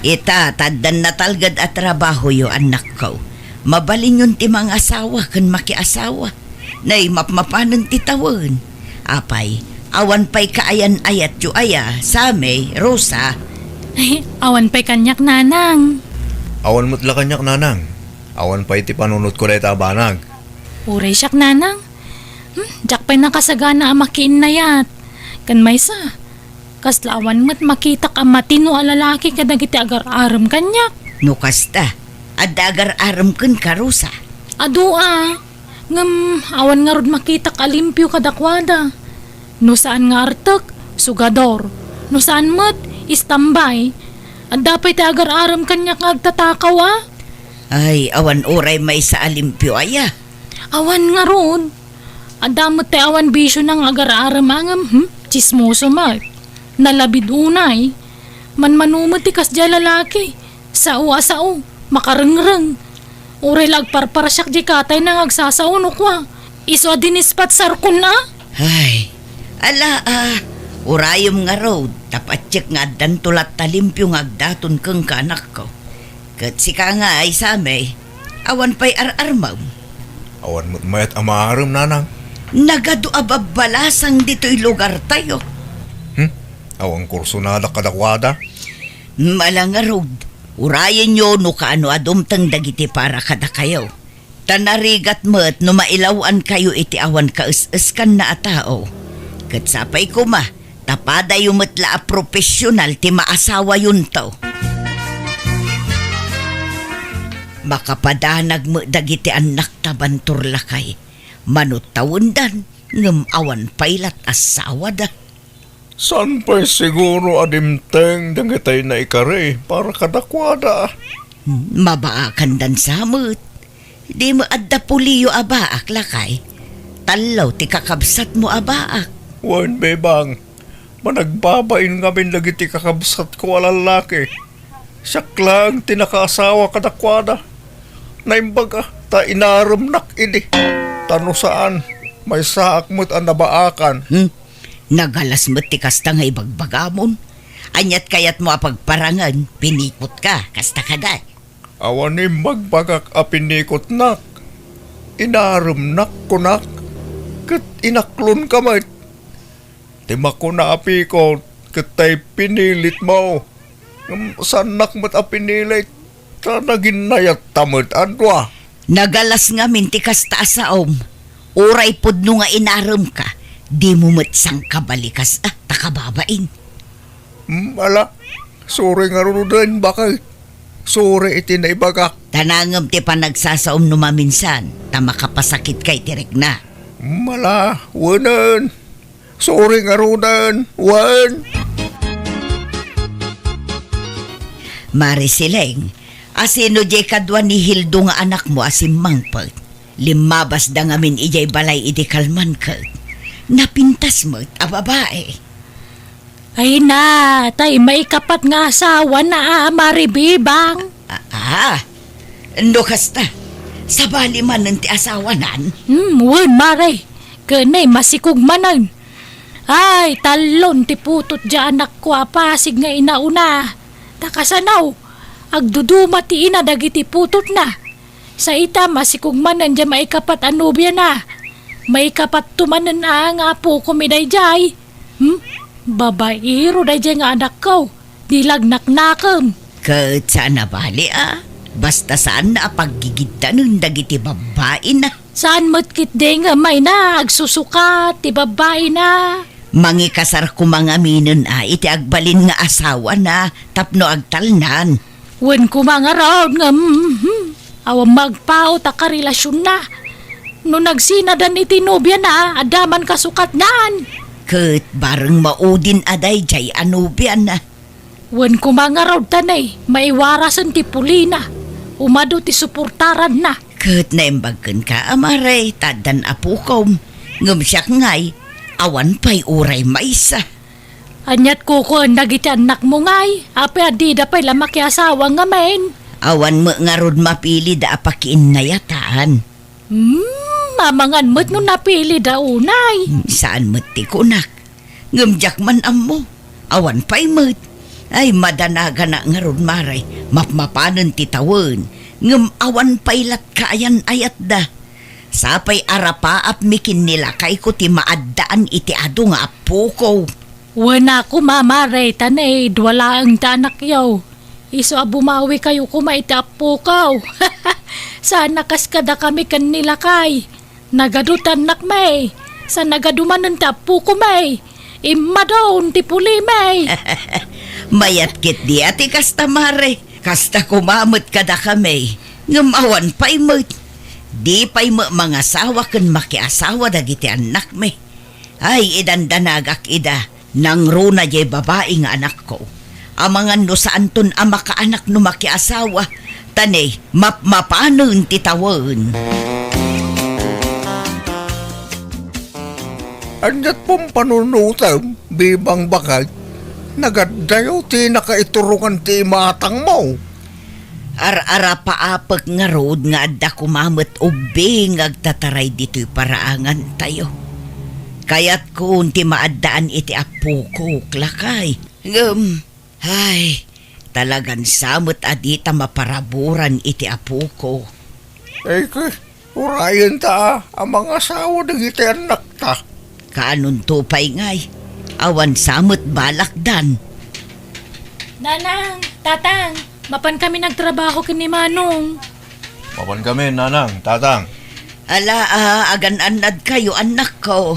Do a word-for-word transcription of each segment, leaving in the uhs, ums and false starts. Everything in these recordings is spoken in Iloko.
Ita, ta addan natalged a trabahoyo, annakko. Mabalinyon ti mangasawa ken makiasawa. Nay, mapmapanen ti tawen. Apay, awan pay kaayan-ayatyo aya, Sammy, Rosa? Ay, awan pay kaniak, Nanang. Awan met la kaniak, Nanang. Awan pay ti panunotko dayta a banag. Uray siak, Nanang. Hmm, diak pay nakasagana a makiinnayat. Ken maysa, kasla awan met makitak a matino a lalaki kadagiti agar-arem kaniak. No kasta, adda agar-arem kenka, Rosa? Adu a, ngem awan ngarud makitak a limpio kadakuada. No saan nga artek, sugador. No saan met, istambay. Adda pay ti agar-arem kaniak nga agtatakaw a. Ay, awan uray maysa a limpio aya. Awan ngarud. Adda met ti awan bisiona nga agar-arem a ngem, hmm? Tsismoso met. Nalabid unay. Manmano met ti kasdiay a lalaki. Sao a sao. Makarengreng. Uray la agparparsiak diay katayna nga agsasao no kua, isu a dinispatsarkon a. Ay, ala a. Urayem ngarud, ta patiek nga addanto latta limpio nga agdaton kenka, anakko. Ket sika ngay, Sammy, awan pay ar-armem? Awan met mayat a maarem, Nanang. Nagadu a babbalasang ditoy lugartayo. Hmm? Awan kursonadak kadakuada? Mala ngarud, urayenyo no kaano a dumteng dagiti para kadakayo. Ta narigat met no mailaw-ankayo iti awan kaes-eskanna a tao. Ket sapay koma, ta padayo met la a profesional ti maasawayonto. Makapadanag met dagiti annakta, Bantor lakay. Mano tawendan, ngem awan pay lat asawada. Saan pay siguro a dimteng dagitay naikari para kadakuada? Hmm, mabaakandan sa met. Di met adda puliyo a baak, lakay. Tallo ti kakabsatmo a baak. Wen, Bebang. Managbabain ngamin dagiti kakabsatko a lallaki. Siak laeng ti nakaasawa kadakuada. Naimbag a, ta inaremnak idi. Ta no saan, maysaak met a nabaakan. Hmm? Nagalas met ti kasta nga ibagbagamon. Aniat kayatmo a pagparangen, pinikotka, kasta kadi? Awan imbagbagak a pinikotnak. Inaremnak, kunak, ket inaklonka met. Ti makuna a pikot, ket tay pinilitmo. Ngem saannak met a pinilit, ta naginnayatta met a dua. Nagalas ngamin ti kasta a saom. Uray pudno nga inaremka, dimo met sangkabalikas a ta kababain. Hmm, ala, suri ngaruden, baket. Suri iti naibagak. Ta nangem ti panagsasaom no maminsan, ta makapasakitka iti rikna. Hmm, ala, wenen. Suri ngaruden, wen. Mari Sileng, asino diay kadua ni Hildo nga anakmo a simmangpet? Limmabasda ngamin idiay balay idi kalman ket napintas met a babai. Ay na, tay maikapat nga asawana a Mari Bebang. Ah, ah. No kasta, sabali manen ti asawanan? Hmm, wen, Mari. Ken nay masikog manen. Ay, tallon ti putot diay anakko a pasig nga inauna. Ta kasano, agduduma ti ina dagiti putotna. Sa ita, masikog manen diay maikapat a nobiana. Maikapatto manen a nga apokom daydiay. Hmm? Babaero daydiay nga anakko. Di la agnaknakem. Ket saan a bali a. Basta saanna a paggigiddanen dagiti babbaina. Saan met ketdi nga mayna agsusukat ti babbaina. Mangikasar koma ngaminen a iti agbalin nga asawana tapno agtalnan. Wen koma ngarud nga, mhm, awan magpaut a karelasionna. No nagsinadan iti nobiana, adda man kasukatnan. Ket bareng maudin a daydiay a nobiana. Wen koma ngarud ta nay, maiwarasen ti pulina. Umadu ti suportaranna. Ket naimbag kenka a Mari, ta addan apokom. Ngem siak ngay, awan pay uray maysa. Aniat kukuen dagiti annakmo ngay? Apay a dida pay la makiasawa ngamin? Awan met ngarud mapilida a pakiinnayatan. Hmm, amangan met no napilida unay. Hmm, saan met ti kunak. Ngem diak man ammo. Awan pay met. Ay, madanaganak ngarud, Mare. Mapmapanen ti tawen, ngem awan pay latta a yan-ayatda. Sapay a rapaapmi ken ni lakayko ti maaddaan iti adu nga appoko. Wen a koma, Mare, ta nay, dua laeng ti anakyo. Isu a bumawikayo koma iti appoko. Saan a kas kadakami ken ni lakay. Nagadu ti annakmi, sa nagadu manen ti appokomi. Immadon ti pulimi. Mayat ketdi a ti kasta, Mare. Kasta koma met kadakami. Ngem awan pay met. Di pay met mangasawa ken makiasawa dagiti annakmi. Ay, idandanagak ida. Nangruna diay babai nga anakko. Amangan no saanton a makaanak no makiasawa, ta ni mapmapanen ti tawen. Ania't pumpanunutem, Bebang Bakay? Nagaddayo ti nakaiturongan ti imatangmo. Ar-arapaapek ngarud nga adda koma met ubbing nga agtataray ditoy paraangantayo. Kayatkon ti maaddaan iti appokok, lakay. Ngem, ay, talagan sa met a dita maparaburan iti appoko. Ay, ke, urayenta a mangasawa dagiti annakta. Kaanonto pay ngay? Awan sa met balakdan. Nanang, Tatang, mapankami nagtrabaho ken ni Manong. Mapankami, Nanang, Tatang. Ala, a, agan-annadkayo, annakko.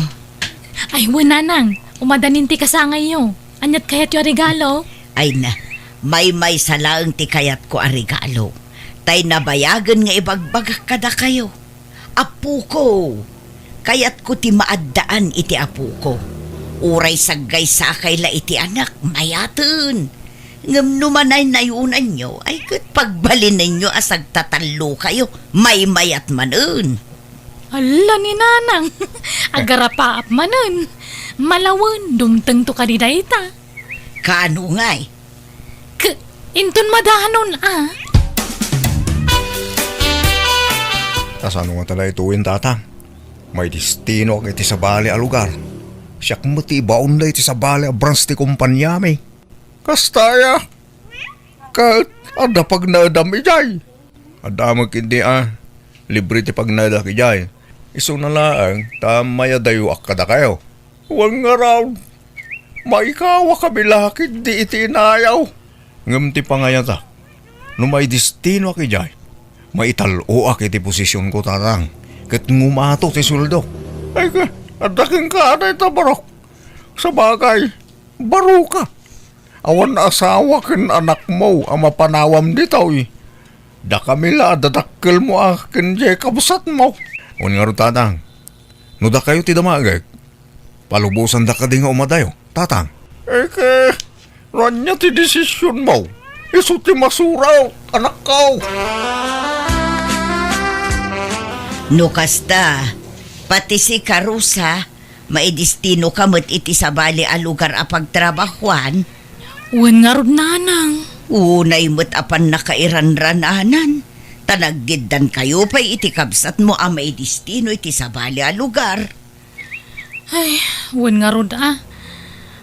Ay, wen, Nanang, umadanin ti kasangayyo. Ania't kayatyo a regalo? Ay na, maymaysa laeng ti kayatko a regalo. Tay nabayagen nga ibagbagak kadakayo. Appoko, kayatko ti maaddaan iti appoko. Uray saggaysakay la iti anak, mayaten. Ngem no manaynayonanyo, ay ket pagbalinenyo a sagtatallokayo, maymayat manen. Alla ni Nanang, agarapaap manen. Malawen, dumtengto kadi dayta. Kaano ngay? K-, inton madanon, a. Kasano ngata daytoyen, Tatang? Maidestinoak iti sabali a lugar. Siak met ti ibaonda iti sabali a branch ti kompaniami. Kasta aya? Ket adda pagnaedam idiay? Adda met ketdi a, libre ti pagnaedak idiay. Isuna laeng ta mayadayoak kadakayo. Wen ngarud, maikawakami la ketdi iti inayaw. Ngem ti pangayatak, no maidestinoak idiay, maital-oak iti posisionko, Tatang, ket ngumato ti sueldo. Ay, ka, adda kenka dayta, barok. Sabagay, baroka. Awan asawa ken anakmo a mapanawam ditoy. Dakami la a dadakkelmo a ken diay kabsatmo. Wen ngarud, Tatang, no dakayo ti damagek, palubosanda kadi nga umadayo, Tatang. Eke, no ania ti desisionmo, isu ti masurat, anakko. No kasta, pati sika, Rosa, maidestinoka met iti sabali a lugar a pagtrabahuan? Wen ngarud, Nanang. Unay met a pannakairanrananan, ta naggiddankayo pay iti kabsatmo a maidestino iti sabali a lugar. Ay, wen ngarud a.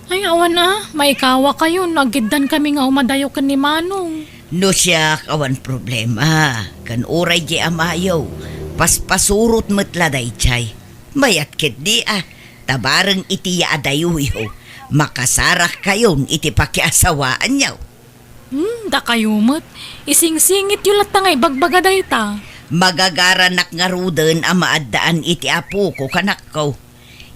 Ay, awan a, maikawakayo no aggiddankami nga umadayo ken ni Manong. No siak, awan problema. Ken uray diay amayo, paspasurot met la daydiay. Mayat ketdi a, ta bareng iti yaadayoyo, makasarakkayon iti pakiasawaanyo. Hmm, dakayo met, isingsingityo latta nga ibagbaga dayta. Magagaranak ngaruden a maaddaan iti apoko, kanakko.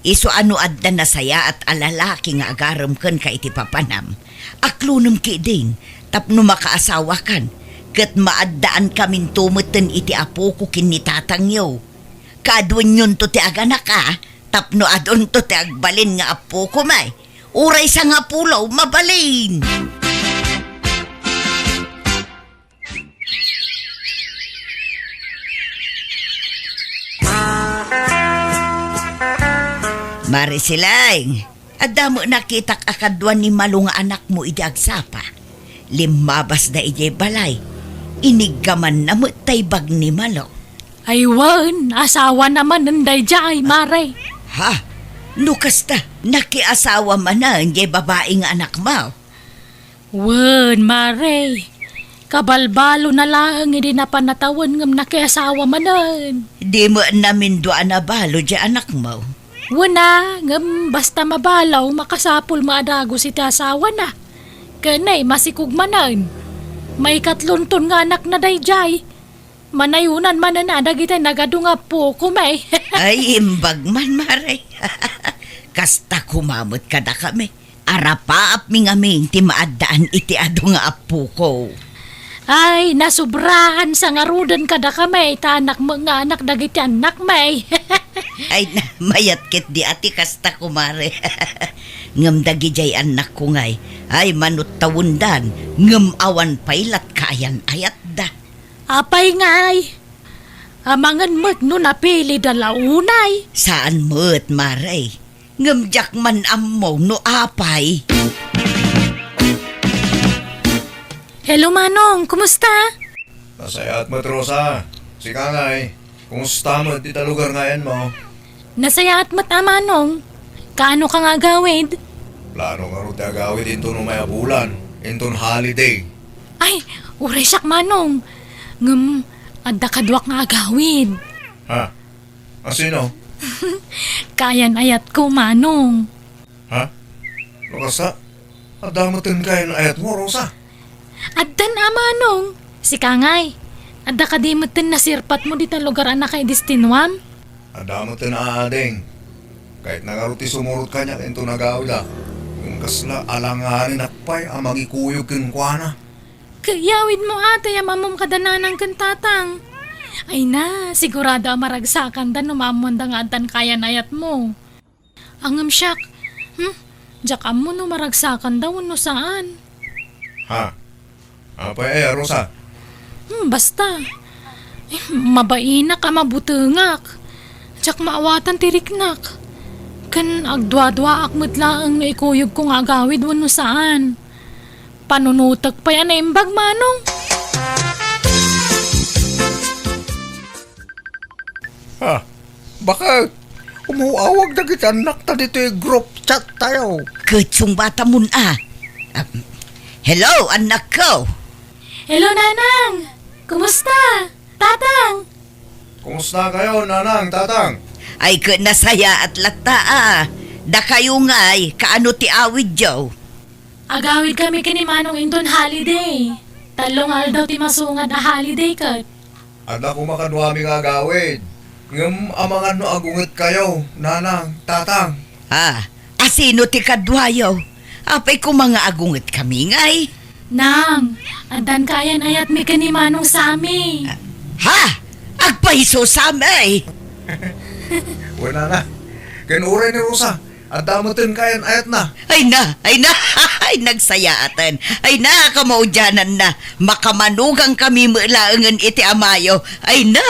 Isu a no adda nasayaat a lalaki nga agarem kenka iti papanam, aklonem ketdin tapno makaasawakan, ket maaddaankaminto metten iti apoko ken ni tatangyo. Kaaduenyonto ti aganak a, tapno adunto ti agbalin nga appokomi. Uray sangapulo, mabalin! Mare Silaing, adda met nakitak a kadua ni Malo nga anakmo idi agsapa. Limmabasda idiay balay. Iniggamanna met tay bag ni Malo. Ay wen, asawana manen daydiay, Mare. Ha? No kasta, nakiasawa manen diay babai nga anakmo? Wen, Mare. Kabalbalona laeng idi napan a tawen ngem nakiasawa manen. Di met namindua a nabalo diay anakmo? Wen a, ngem basta mabalo, makasapul met a dagus iti asawana. Ken ay, masikog manen. Maikatlonton nga anakna daydiay. Manayonan manen a dagiti nagadu nga appokom, ay. Ay, imbag man, Mare. Kasta koma met kadakami. Arapaapmi ngamin ti maaddaan iti adu nga appoko. Ay, nasobraan sa ngaruden kadakami, ta anak met nga anak dagiti annakmi. Ay, na, mayat ketdi a ti kasta, kumare. Ngem dagidiay annakko ngay, ay, manuttawendan, ngem awan pay la't kaayan-ayatda. Apay ngay? Amangan met no napilida la unay? Saan met, mare. Ngem diak man ammo no apay. Hello, Manong. Kumusta? Nasayaat met, Rosa. Sika ngay, kumusta met dita lugar nga ayanmo? Nasayaat met a, Manong. Kaano ka nga agawid? Plano ngarud ti agawid inton umay a bulan, inton holiday. Ay, uray siak, Manong. Ngem, adda kaduak nga agawid. Ha? A sino? Kaayan-ayatko, Manong. Ha? No kasta, adda metten kaayan-ayatmo, Rosa? Addan a, Manong. Sika ngay, adda kadi metten nasirpatmo dita lugar a nakaidestinuam? Adda metten a, ading. Kayatna ngarud ti sumurot kaniak inton agawidak. Ngem kasla alanganenak pay a mangikuyog kenkuana. Ket iyawidmo a ti ammom kada nanang ken tatang. Ay na, sigurado a maragsakanda no maammoanda nga addan kaayan-ayatmo. Ngem siak, hmm, diak ammo no maragsakanda wenno saan. Ha? Apay aya, Rosa? Hmm, basta. Eh, mabainak a mabutengak. Diak maawatan ti riknak. Ken agduaduaak met laeng no ikuyogko nga agawid wenno saan. Panunotek pay a naimbag, Manong. Ha? Baket? Umaw-awag dagiti annakta ditoy group chat tayo. Ket sungbatamon a. Um, hello, annakko. Hello, Nanang. Kumusta? Tatang. Kumusta kayo, Nanang, Tatang? Ay, ket nasayaat latta a. Dakayo ngay, kaano ti awidyo? Agawid kami ken ni Manong inton holiday. Tallo nga aldaw ti masungad a holiday ket. Adda koma kaduami nga agawid. Ngem amangan no agunget kayo, Nanang, Tatang. Ah, asino ti kaduayo? Apay koma nga agunget kami ngay? Nang, addan kaayan-ayatmi ken ni Manong Sami. Ha? Agpayso, Sami! Wen, Nanang. Ken uray ni Rosa, adda metten kaayan-ayatna. Ay na, ay na, ay nagsayaaten. Ay na, kamaudiananna. Makamanugang kami met laengen iti amayo. Ay na.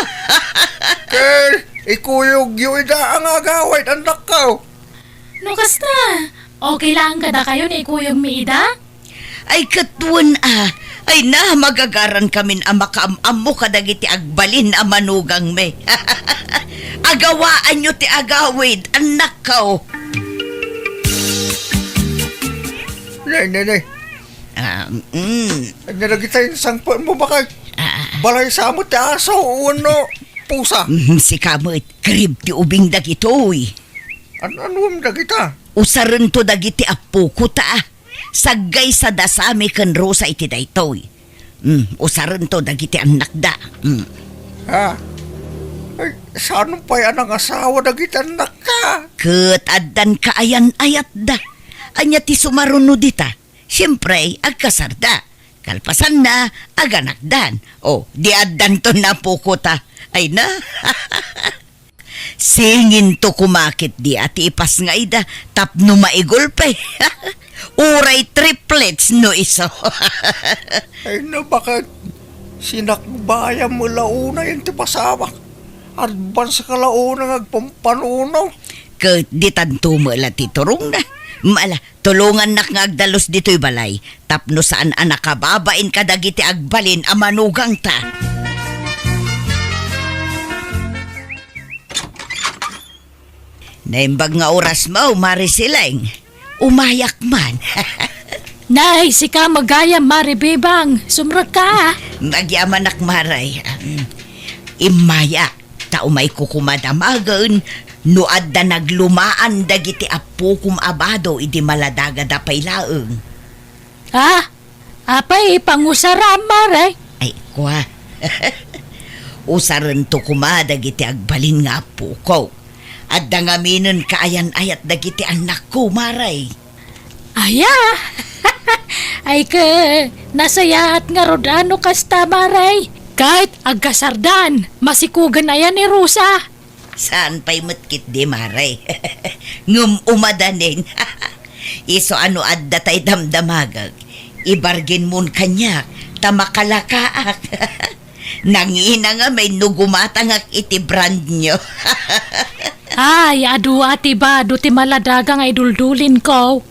Ket ikuyogyo ida a nga agawid, annakko. No kasta, okay laeng kadakayo no ikuyogmi ida? Ay, ket wen a. Ay na, magagaran kamin a makaam-ammo kadagiti agbalin a manugangmi. Agawaanyo ti agawid, annakko. Nay, nay, nay. Ah, mm. Ay, nadagita insangpetmo, baket. Ah. Balay sa met ti aso wenno pusa? Mm, sika met, karib ti ubing dagitoy. An-, anuem dagita? Usarento dagiti appoko ta. Saggay sa dasami ken Rosa iti daytoy. Mm, usarento dagiti annakda. Mm. Ha? Ay, saan pay a nangasawa dagiti annakta? Ket addan kaayan-ayatda. Ania ti sumaruno dita? Siempre, agkasarda. Kalpasanna, aganakdan. O, di addanto napukota. Ay na. Singinto kumakit di a ti ipas nga ida tapno maigulpe. Uray triplets no isu. Ay, no, baket? Sinakbayam la unay ti pasamak. Advance ka la unay nga agpampanuno. Ket ditanto met la ti turongna. Mala, tulongannak nga agdalus ditoy balay tapno saan a nakababain kadagiti agbalin a manugangta. Naimbag nga orasmo, Mare Sileng. Umayak man. Ay, sika met gayam, Mare Bebang. Sumrekka. Magyamanak, Mare. Em, immaya, ta umayko koma damagen no adda naglumaan dagiti appokom a bado idi maladagada pay laeng. Ah, apay pangusaram, Mare? Ay, kua. Usarento koma dagiti agbalin nga appoko. Adda ngaminen kaayan-ayat dagiti annakko, Mare. Aya! Ay, ke, nasayaat ngarud a no kasta, Mare. Ket agkasardan, masikogen aya ni Rosa. Saan pay met ketdi, Mare. Ngem umadanin. Isu a no adda tay damdamagek, ibargenmon kaniak ta makalakaak. Nangina ngamin no gumatangak iti brand new. Ay, adu a ti bado ti maladaga nga iduldulinko.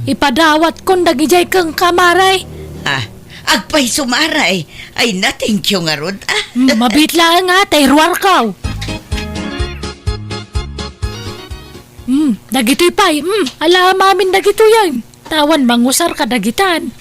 Ipadawatkon dagidiay kenka, Mare. Ah, agpayso, Mare. Ay na, thank you ngarud, ah. Hmm, mabiit laeng, ah, ta iruarko. Hmm, dagitoy pay. Hmm, ala amin dagitoy, ay. Awan mangusar kadagitan.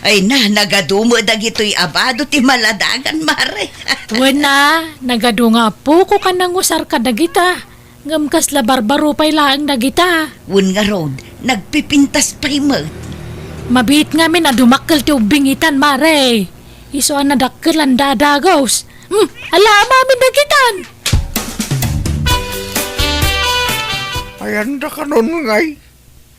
Ay na, nagadu met dagitoy a bado ti maladagan, Mare. Wen a, nagadu nga appoko ken nangusar kadagita. Ngem kasla barbaro pay laeng dagita. Wen ngarud, nagpipintas pay met. Mabiit ngamin a dumakkel ti ubbing itan, Mare. Isu a nadakkelan a dagus. Hmm, ala amin dagitan. Ayan dakanon ngay.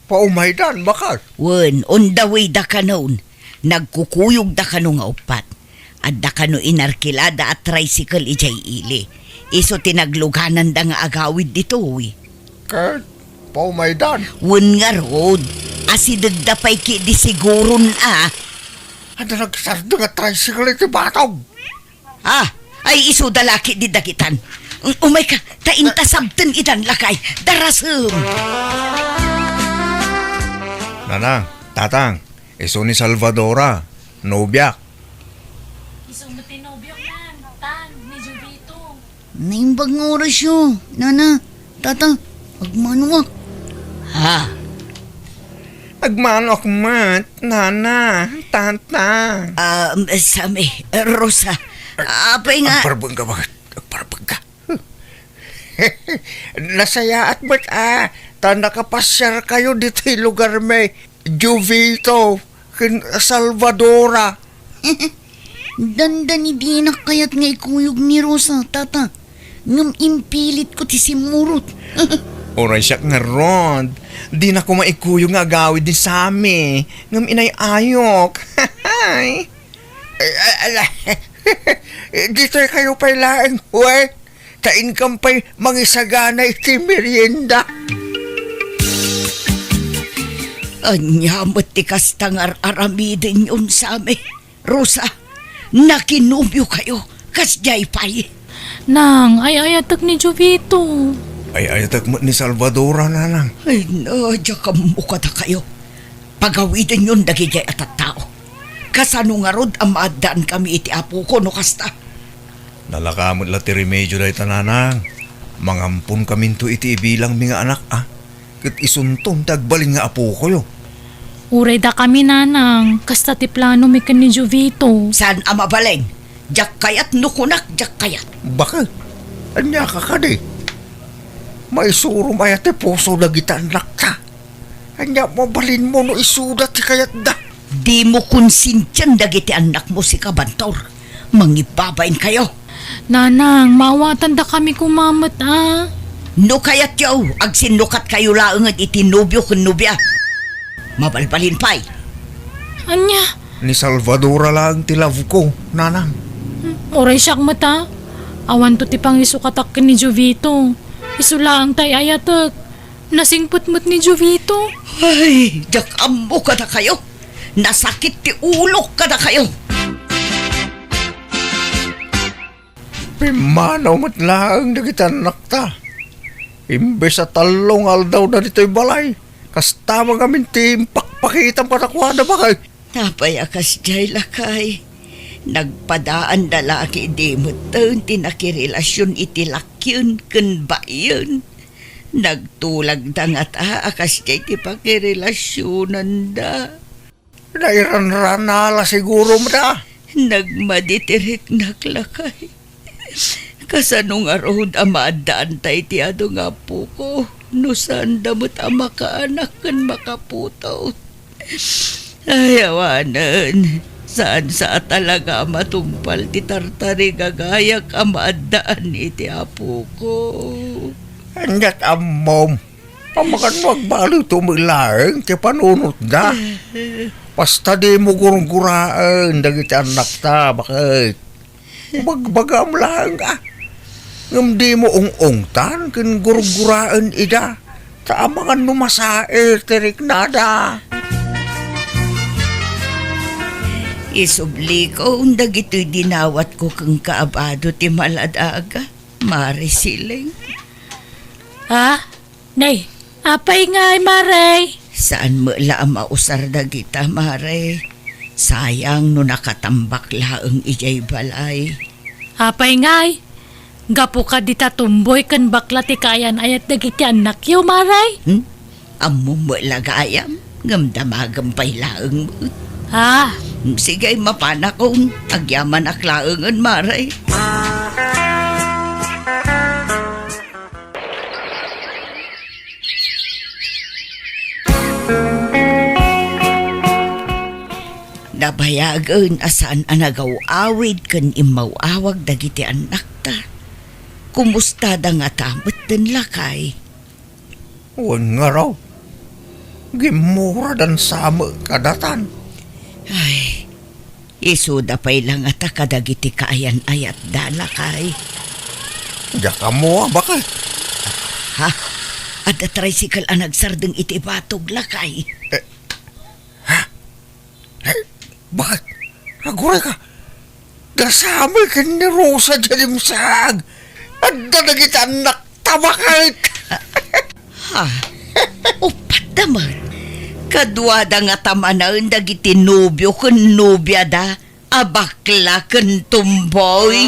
Paumaydan, bakas. Wen, on the way dakanon. Nagkukuyogda kano nga uppat. Adda kano inarkilada a tricycle idiay ili. Isu ti naglugananda nga agawid ditoy. Ket, paumaydan. Wen ngarud, asidegda pay ketdi siguron a. Adda nagsardeng a tricycle iti batog. Ah, ay isuda la ketdi dagitan. Um, umayka, ta inta sabten idan lakay. Darasem. Nanang, tatang, isu ni Salvadora, nobiak. Isu met ti nobiok, nang, tang, ni Jovito. Naimbag nga orasyo, nana. Tata, agmanoak. Ha? Agmanoak met, nana, tata. Ah, um, Sami, Rosa, apay nga? Agparbengka, baket? Agparbengka. Nasayaat met a, ta nakapasiarkayo ditoy lugarmi. Jovito ken Salvadora. Dandani dinak kayat nga ikuyog ni Rosa, tata. Ngem impilitko ti simmurot. Uray siak ngarud. Dinak koma ikuyog nga agawid ni Sami. Ngem inay-ayok. Ay, ala. Ditoy kayo pay laeng, we. Ta inkam pay mangisagana iti merienda. Ania met ti kasta nga ar-aramidenyon, Sami? Rosa, nakinobiokayo, kasdiay pay? Nang, ay-ayatek ni Jovito. Ay-ayatek met ni Salvadora, nanang. Ay, na, diak ammo kadakayo. Pagawidenyon dagidiay a tattao. Kasano ngarud a maaddankami iti apoko no kasta? Nalaka met la ti remedio dayta, nanang. Mangamponkaminto iti ibilangmi nga anak, a. Ket isunton ti agbalin nga apokoyo. Uray dakami, nanang, kasta ti planomi ken ni Jovito. Saan a mabalin? Diak kayat no kunak, diak kayat. Baket? Ania ka kadi? Maisurom aya ti puso dagiti annakta? Ania mabalinmo no isuda ti kayatda? Dimo konsintian dagiti annakmo, sika, Bantor. Mangibbabain kayo. Nanang, maawatandakami koma met, a. No kayatyo, agsinnukat kayo laengen iti nobio ken nobia. Mabalbalin pay. Ania? Ni Salvadora laeng ti love ko, nanang. Hmm, uray siak met, a. Awanto ti pangisukatak ken ni Jovito. Isu laeng ti ay-ayatek. Nasingpet met ni Jovito. Ay, diak ammo kadakayo. Nasakit ti ulok kadakayo. Pimmanaw met laeng dagiti annakta. Imbes a tallo nga aldawda ditoy balay, kasta met ngamin ti impakpakitam kadakuada, baket. Apay a kasdiay, lakay? Nagpadaanda la ketdi metten ti nakirelasion iti lakien ken baien. Nagtulagda ngata a kasdiay ti pakirelasionanda. Nairanrana la siguro met a. Nagmadi ti riknak, lakay. Kasano ngarud a maaddaanta iti adu nga apoko no saanda met a makaanak ken makaputot? Ay, awanen. Saan sa a talaga a matungpal ti tartarigagayak a maaddaan iti apoko. Aniat ammom? Amangan no agbalito met laeng ti panunotda. Basta dimo gurguraen dagiti annakta, baket. Bagbagam laeng a. Ngem dimo ung-ungtan ken gurguraen ida. Ta amangan no masaer ti riknada. Isubliko dagitoy dinawatko kenka a bado ti maladaga, Mare Siling. Ha? Nay, apay ngay, Mare? Saan met la a mausar dagita, Mare. Sayang no nakatambak laeng idiay balay. Apay ngay? Gapu kadi ta tomboy ken bakla ti kaayan-ayat dagiti annakyo, Mare? Hmm? Ammom met la gayam, ngem damagem pay laeng met. Ah. Sige, mapanakon. Agyamanak laengen, Mare. Nabayagen a saan a nagaw-awid ken immaw-awag dagiti annakta. Kumustada ngata metten, lakay? Wen ngarud, gimmuradan sa met kadatan. Ay, isuda pay la ngata kadagiti kaayan-ayatda, lakay. Diak ammo a baket. Ha? Adda tricycle a nagsardeng iti batog, lakay. Eh, ha? Eh, baket? Aguray ka. Dasami ken ni Rosa diay dimsaag. Adda dagiti annakta, baket. Ha? Uppat da met. Kaduada ngata manen dagiti nobio ken nobiada a bakla ken tomboy.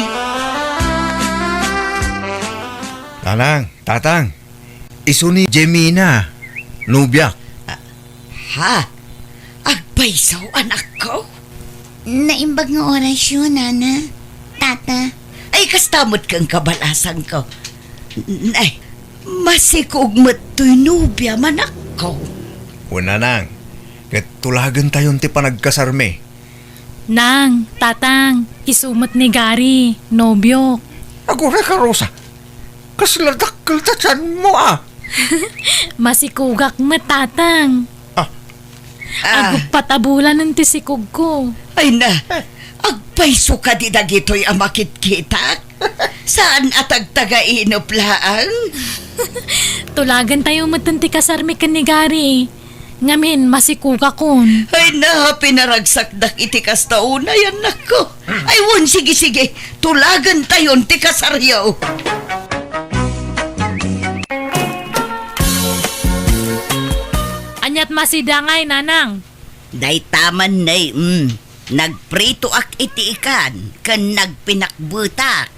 Nanang, tatang, isu ni Jemina, nobiak. Ah, ha? Agpayso, anakko? Naimbag nga orasyo, nana, tata. Ay, kasta met ken kabalasangko. N-, ay, masikog met toy nobiam, anakko. Wen, nanang, ket tulagentayon ti panagkasarmi. Nang, tatang, isu met ni Gary, nobiok. Aguray ka, Rosa. Kasla dakkel ta tianmo, a. Masikogak met, tatang. Ah. Ah. Aguppat a bulanen ti sikogko. Ay na, agpayso kadi dagitoy a makitkitak? Saan a tagtagainep laeng? Tulagentayo metten ti kasarmi ken ni Gary. Ngamin, masikogakon. Ay na, pinaragsakdak iti kasta unay, annakko. Ay wen, sige, sige, tulagentayon ti kasaryo. Aniat masida ngay, nanang? Dayta man, nay, mm. Nagpritoak iti ikan, ken nagpinakbetak.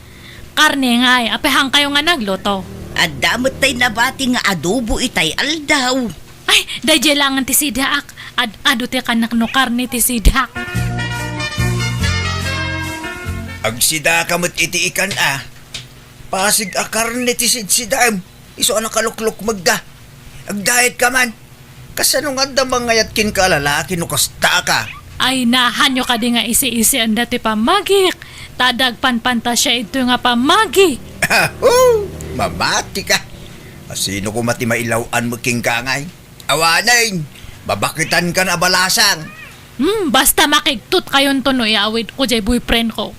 Karne ngay, apay haankayo nga nagluto? Adda met tay nabati nga adobo itay aldaw. Ay, daydiay laengen ti sidaak. Ad-adu ti kanak no karne ti sidaak. Agsidaka met iti ikan a. Pasig a karne ti sidsidaem. Isu a nakaluklukmegda. Agdiet ka man. Kasano nga adda mangayat kenka a lalaki no kasta ka? Ay, nahanyo kadi nga isi-isianda ti pammagik. Ta adda agpanpantasia idtoy nga pammagi. Aho! Mamati ka. A, sino koma ti mailaw-an met kenka ngay? Awanen, mabaketankan a balasang. Hmm, basta makigtot kayonto no iawidko jay boyfriend ko.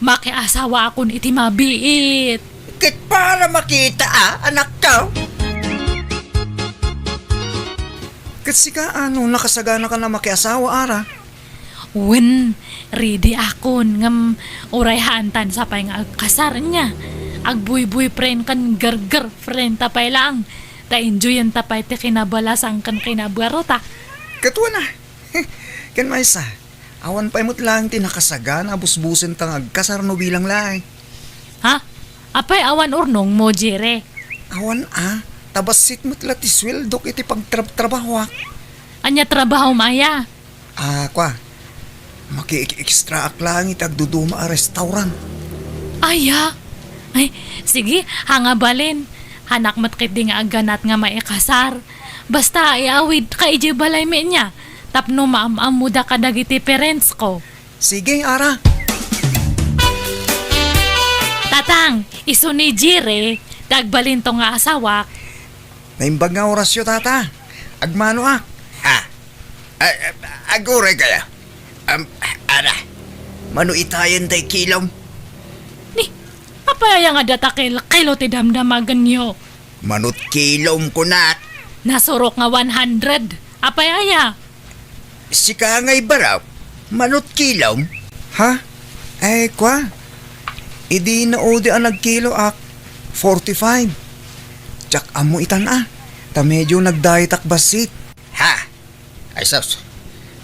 Makiasawaakon iti mabiit. Ket para makita a, anakko. Ket sika, ano, nakasaganaka a makiasawa, ara? Wen, ready akon, ngem uray haantan sa pay nga agkasar, ania? Agboy-boyfriend ken girl-girlfriend ta pay laeng, ta enjoyenta pay ti kinabalasang ken kinabuarota. Ket wen a, ken maysa, awan pay met laeng ti nakasagana a busbusenta nga agkasar no bilang laeng. Ha? Apay awan urnongmo, Jere? Awan a, ta bassit met la ti sueldok iti pagtrab-trabahoak. Ania trabahom aya? Ah, kwa, maki-extra ak laeng iti agduduma a restaurant. Aya? Ay, sige, haan nga balin. Haanak met ketdi nga agganat nga maikasar. Basta iawidka idiay balaymi nia, tapno maam-ammoda kadagiti parents ko. Sige, Ara. Tatang, isu ni Jire, ti agbalinto nga asawak. Naimbag nga orasyo, Tata. Agmanoak. Ha? A-, a-, aguray kaya? Am, Ara, mano itayen tay kilom? Ni, apay aya nga data kil-, kilo ti damdamagenyo? Manot kilom, kunak. Nasurok nga one hundred. Apay aya? Sika ngay barok, manot kilom? Ha? Ay, kwa? Idi naudi a nagkiloak, forty-five. Diak ammo itan a, ta medio nagdayetak bassit. Ha? Ay, sus.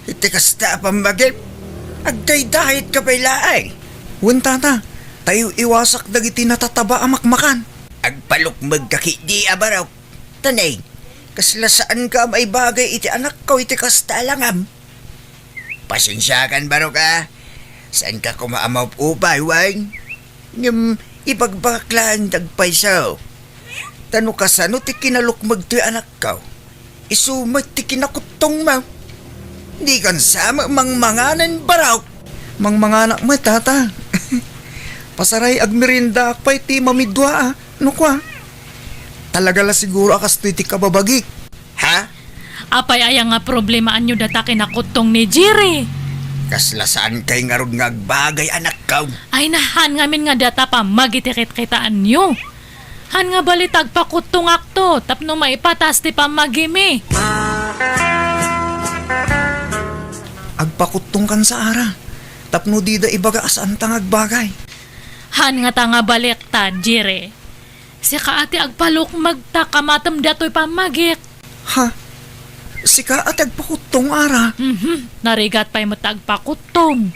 Iti kasta a pammagip, agdaydayetka pay laeng. Wen, Tata, ta iw-iwasak dagiti natataba a makmakan. Agpalukmegka ketdi a barok. Tanay, kasla saanka a maibagay iti anakko iti kasta a langam. Pasensiakan, barok a. Saanka koma a maupay, wen? Ngem ibagbagak laeng ti agpayso. Ta no kasano ti kinalukmeg toy anakko, isu met ti kinakuttongmo. Dikan sa met mangmanganen, barok. Mangmanganak met, Tata. Pasaray, agmeriendaak pay ti mamidua a. No kua, talaga la siguro a kastoy ti kababagik. Ha? Apay aya nga problemaanyo data kinakuttong ni Jerry? Kasla saankay ngarud nga agbagay, anakko. Ay, nahan ngamin nga data pammagiti kitkitaanyo. Han nga bali ta agpakuttongakto tapno maipatas ti pammagimi. Agpakuttongkan sa, Ara, tapno dida ibaga a saanta nga agbagay. Han nga ta nga balikta, Jerry. Sika a ti agpalukmeg ta kamatem datoy pammagik. Ha? Sika a ti agpakuttong, Ara? Mhm. Narigat pay met ta agpakuttong.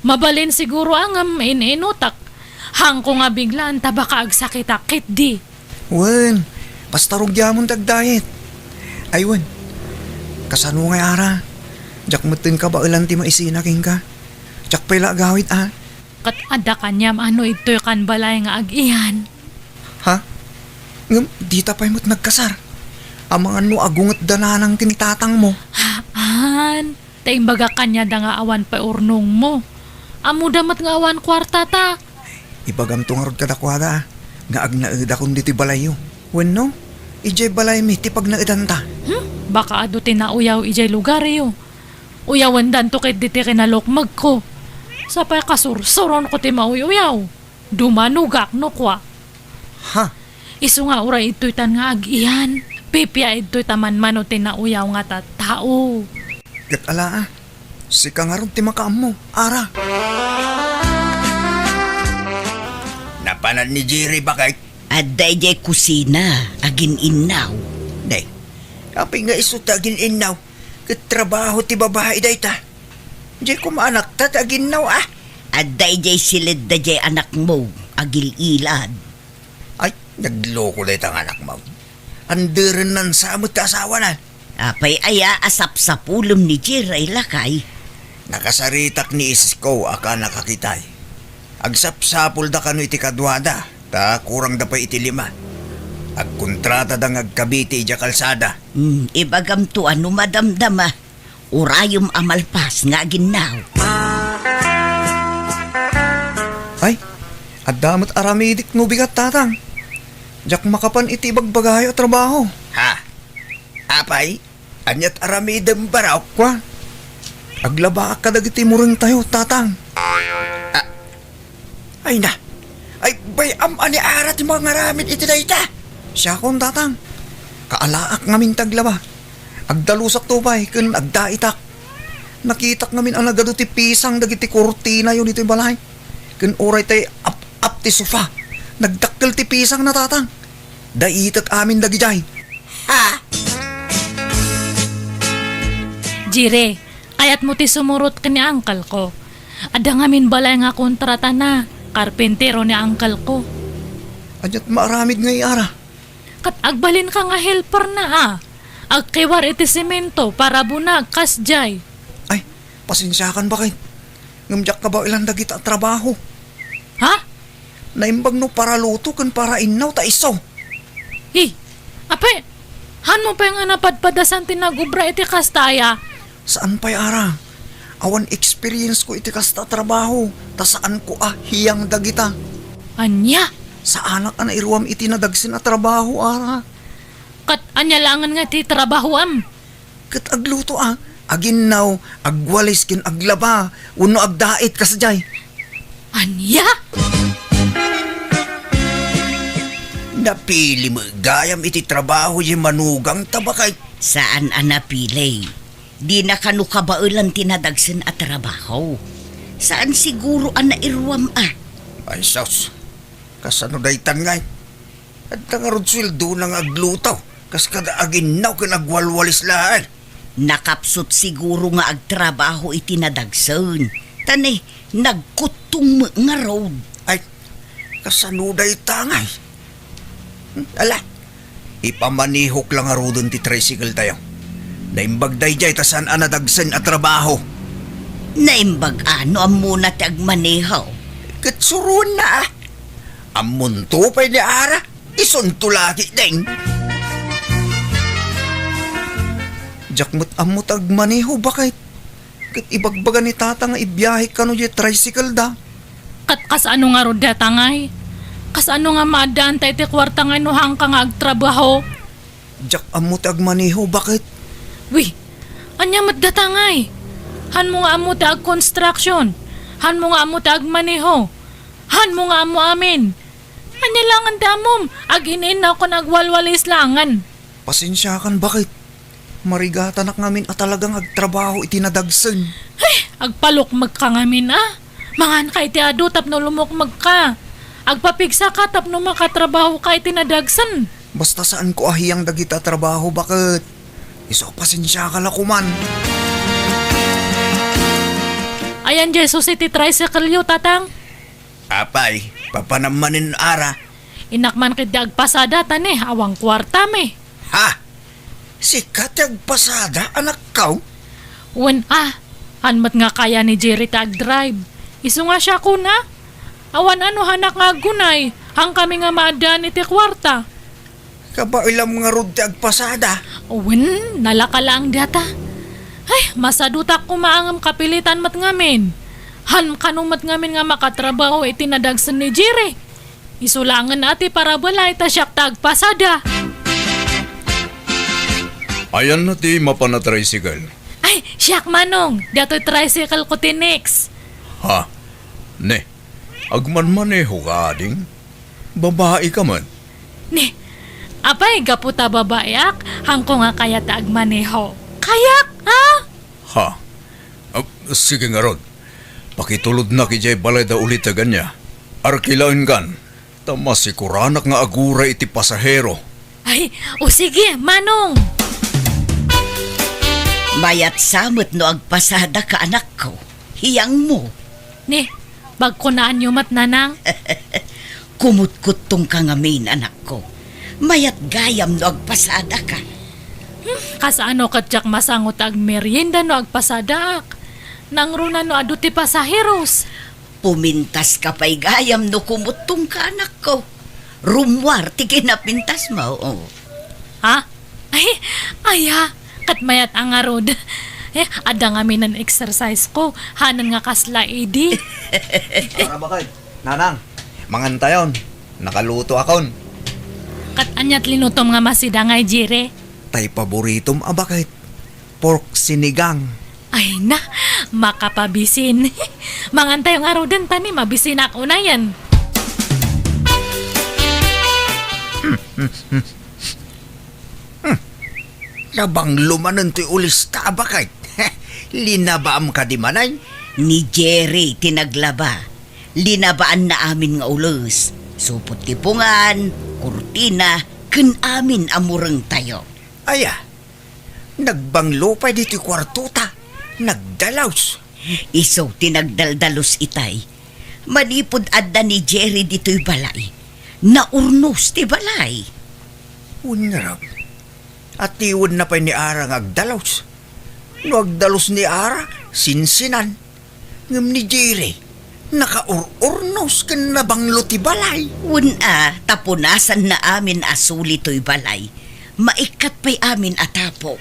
Mabalin siguro a ngem in-inutak. Hanko nga biglaan ta baka agsakitak ketdi. Wen, basta rugiamon ti agdayet. Ay wen, kasano ngay, Ara? Diak metten kabaelan ti maisina kenka. Diak pay la agawid a. Ket adda kaniam a no idtoykan balay nga ag-iyan. Ha? Ngem dita pay met nagkasar? Amangan no agungetda nanang ken tatangmo. Haan, ta imbagak kaniada nga awan pay urnongmo. Ammoda met nga awan kuartata. Ibagamto ngarud kadakuada nga agnaedakon ditoy balayyo. Wenno, idiay balaymi ti pagnaedanta. Hmm? Baka adu ti nauyaw idiay lugaryo. Uyawendanto ketdi ti kinalukmegko. Sapay kasursuronko ti mauy-uyaw. Dumanogak no kua. Ha? Isu nga uray idtoytan nga ag-iyan, pipia idtoy ta manmano ti nauyaw nga tattao. Ket ala a, sika ngarud ti makaammo, Ara. Napanan ni Jerry, bakit? Adda idiay kusina, agin-innaw. Nay, apay nga isu ta agin-innaw? Ket trabaho ti babai dayta. Diay koma anakta ti aginnaw a. Adda idiay siledda diay anakmo, agil-ilad. Ay, nagloko dayta nga anakmo. Anderennan sa met ti asawana. Apay aya a sapsapulem ni Jerry, lakay? Nakasaritak ni isko a kanakakitay. Agsapsapulda kano iti kaduada, ta kurangda pay iti lima. Agkontratada nga agkabiti idiay kalsada. Hmm, ibagamto a no madamdama, urayem a malpas nga aginnaw. Ay, adda met aramidik no bigat, Tatang. Diak makapan iti ibagbagayo a trabaho. Ha? Apay? Aniat aramidem, barok? Kua, aglabaak kadagiti murengtayo, Tatang. A-, Ay na! Ay, bay-am a ni Ara ti mangaramid iti dayta! Siakon, Tatang. Kaalaak ngamin ti aglaba. Agdalusakto pay ken agdaitak. Nakitak ngamin a nagadu ti pisang dagiti kurtinayo ditoy balay. Ken uray tay ap-ap ti sofa, nagdakkel ti pisangna, Tatang. Daitek amin dagidiay. Ha? Jire, kayatmo ti sumurot ken ni uncle ko. Adda ngamin balay nga kontratana, karpintero ni uncle ko. Aniat maaramid ngay, Ara? Ket agbalinka nga helperna a. Agkiwar iti semento, parabona, kasdiay. Ay, Pasensiakan, baket. Ngem diak kabaelan dagita a trabaho. Ha? Naimbag no paraluto ken parainnaw ta isu. Hey, apay, hanmo pay nga napadpadasan ti nagubra iti kasta aya? Saan pay, Ara. Awan experience ko iti kasta a trabaho, ta saanko a hiyang dagita. Ania? Saanak a nairuam iti nadagsen a trabaho, Ara. Ket ania laengen nga ti trabahoam? Ket agluto a, aginnaw, agwalis ken aglaba, wenno agdait kasdiay. Ania? Napili met gayam iti trabaho diay manugangta, baket. Saan a napili. Dina kano kabaelan ti nadagsen a trabaho. Saan siguro a nairuam a. Ay, sus. Kasano daytan ngay? Adda ngarud sueldona nga agluto, kas kada aginnaw ken agwalwalis laeng. Nakapsut siguro nga agtrabaho iti nadagsen. Ta ne, nagkuttong met ngarud. Ay, kasano dayta ngay? Hmm, ala, ipamanehok la ngaruden ti tricycle tayo. Naimbag daydiay ta saan a nadagsen a trabaho. Naimbag a no ammona ti agmaneho? Ket suroenna a. Ammonto pay ni Ara, isunto la ketdin. Diak met ammo ti agmaneho, baket. Ket ibagbaga ni Tata nga ibiahe kano diay tricycle da. Ket kasano ngarud dayta ngay? Kasano nga maaddaanta iti kuarta ngay no haanka nga agtrabaho? Diak ammo ti agmaneho, baket. Wi, ania met dayta ngay? Hanmo nga ammo ti agconstruction? Hanmo nga ammo ti agmaneho? Hanmo nga ammo amin? Ania laengen ti ammom? Agin-innaw ken agwalwalis laengen. Pasensiakan, baket. Marigatanak ngamin a talaga nga agtrabaho iti nadagsen. Ay, agpalukmekka ngamin a. Manganka iti adu tapno lumukmekka. Agpapigsaka tapno makatrabahoka iti nadagsen. Basta saanko a hiyang dagita a trabaho, baket. Isu a pasensiaka la koman. Ayan diay susi ti tricycle-yo, Tatang? Apay, papanam manen, Ara? Innak man ketdi agpasada ta ne, awan kuartam. Ha? Sika ti agpasada, anakko? Wen a, han met nga kaya ni Jerry ti agdrive. Isu nga siakon a. Awan a no hanak nga aggunay, hankami nga maaddaan iti kuarta. Kabaelam ngarud ti agpasada. Wen, nalaka laeng dayta. Ay, masadutak koma ngem kapilitan met ngamin. Han kano met ngamin nga makatrabaho iti nadagsen ni Jerry. Isu laengen a ti parabalay ta siak ti agpasada. Ayanna ti mapan a tricycle? Ay, siak, Manong. Daytoy tricycle ko ti next. Ha? Ne, agmanmaneho ka, ading? Babai ka man? Ni, apay, gapu ta babaiak, hanko nga kayat a agmaneho. Kayak, ha? Ha? Ah, sige ngarud. Pakitulodnak idiay balay da uliteg ania. Arkilaenkan, ta masikuranak nga aguray iti pasahero. Ay, o sige, Manong. Mayat sa met no agpasadaka, anakko. Hiyangmo. Ni, bagkunaanyo met, Nanang? Kumutkuttongka ngamin, anakko. Mayat gayam no agpasadaka. Hmm, kasano ket diak masango ti agmerienda no agpasadaak? Nangruna no adu ti pasaheros? Pumintaska pay gayam no kumuttongka, anakko. Rummuar ti kinapintasmo. Ha? Ay, aya, ket mayat a ngarud. Eh, adda ngamin exercise ko, hanan nga kasla idi. Tara, baket. Nanang, mangantayon. Nakalutoakon. Ket aniat linutom nga masida ngay, Jerry? Tay paboritom a baket. Pork sinigang. Ay na, makapabisin. Mangantayo ngaruden ta ni mabisinak unayen. Hmm. Nabanglo manen ti ulista a baket. Linabaam kadi manen? Ni Jerry ti naglaba. Linabaanna amin nga ules. Supot ti pungan, kurtina, ken amin a murengtayo. Aya, nagbanglo pay ditoy kuartota. Nagdalus. Isu ti nagdaldalus itay. Manipud adda ni Jerry ditoy balay, naurnos ti balay. Unrab, atiwenna pay ni Ara nga agdalus. No agdalus ni Ara, Sinsinan. Ngem ni Jerry, nakaur-urnos ken nabanglo ti balay. Wen a, ta punasanna amin a suli toy balay. Maikkat pay amin a tapok.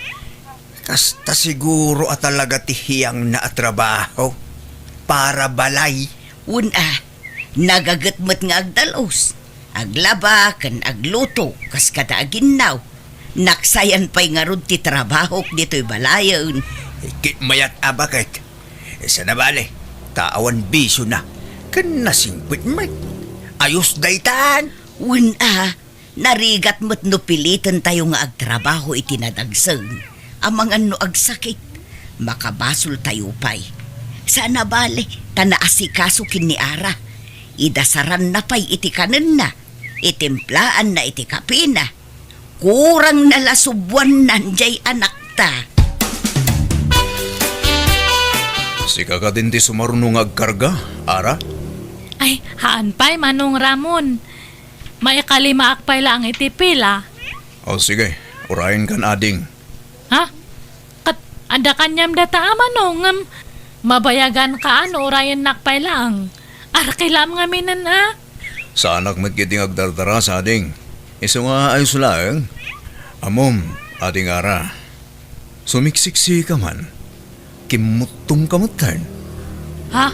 Kasta siguro a talaga ti hiyangna a trabaho. Para balay. Wen a, nagaget met nga agdalus. Aglaba ken agluto kas kada aginnaw. Naksayan pay ngarud ti trabahok ditoy balayen. Ket mayat a baket. Sana bale, ta awan bisiona. Ken nasingpet met. Ayos daytan. Wen a, narigat met no pilitentayo nga agtrabaho iti nadagsen. Amangan no agsakit, makabasoltayo pay. Sana bale, ta naasikaso ken ni Ara. Idasaranna pay iti kanenna. Itimplaanna iti kapina. Kurangna la subuannan jay anakta. Sika kadin ti sumaruno nga agkarga, Ara? Ay, haan pay, Manong Ramon. Maikalimaak pay laeng iti pila. O, sige. Urayenkan, ading. Ha? Ket adda kaniam data a Manong, ngem mabayaganka a no urayennak pay laeng. Arkilem ngaminen a. Saanak met ketdi nga agdardarasa, ading. Isu nga ayos laeng. Ammom, ading Ara. Sumiksiksika man. Kimmuttongka metten. Ha?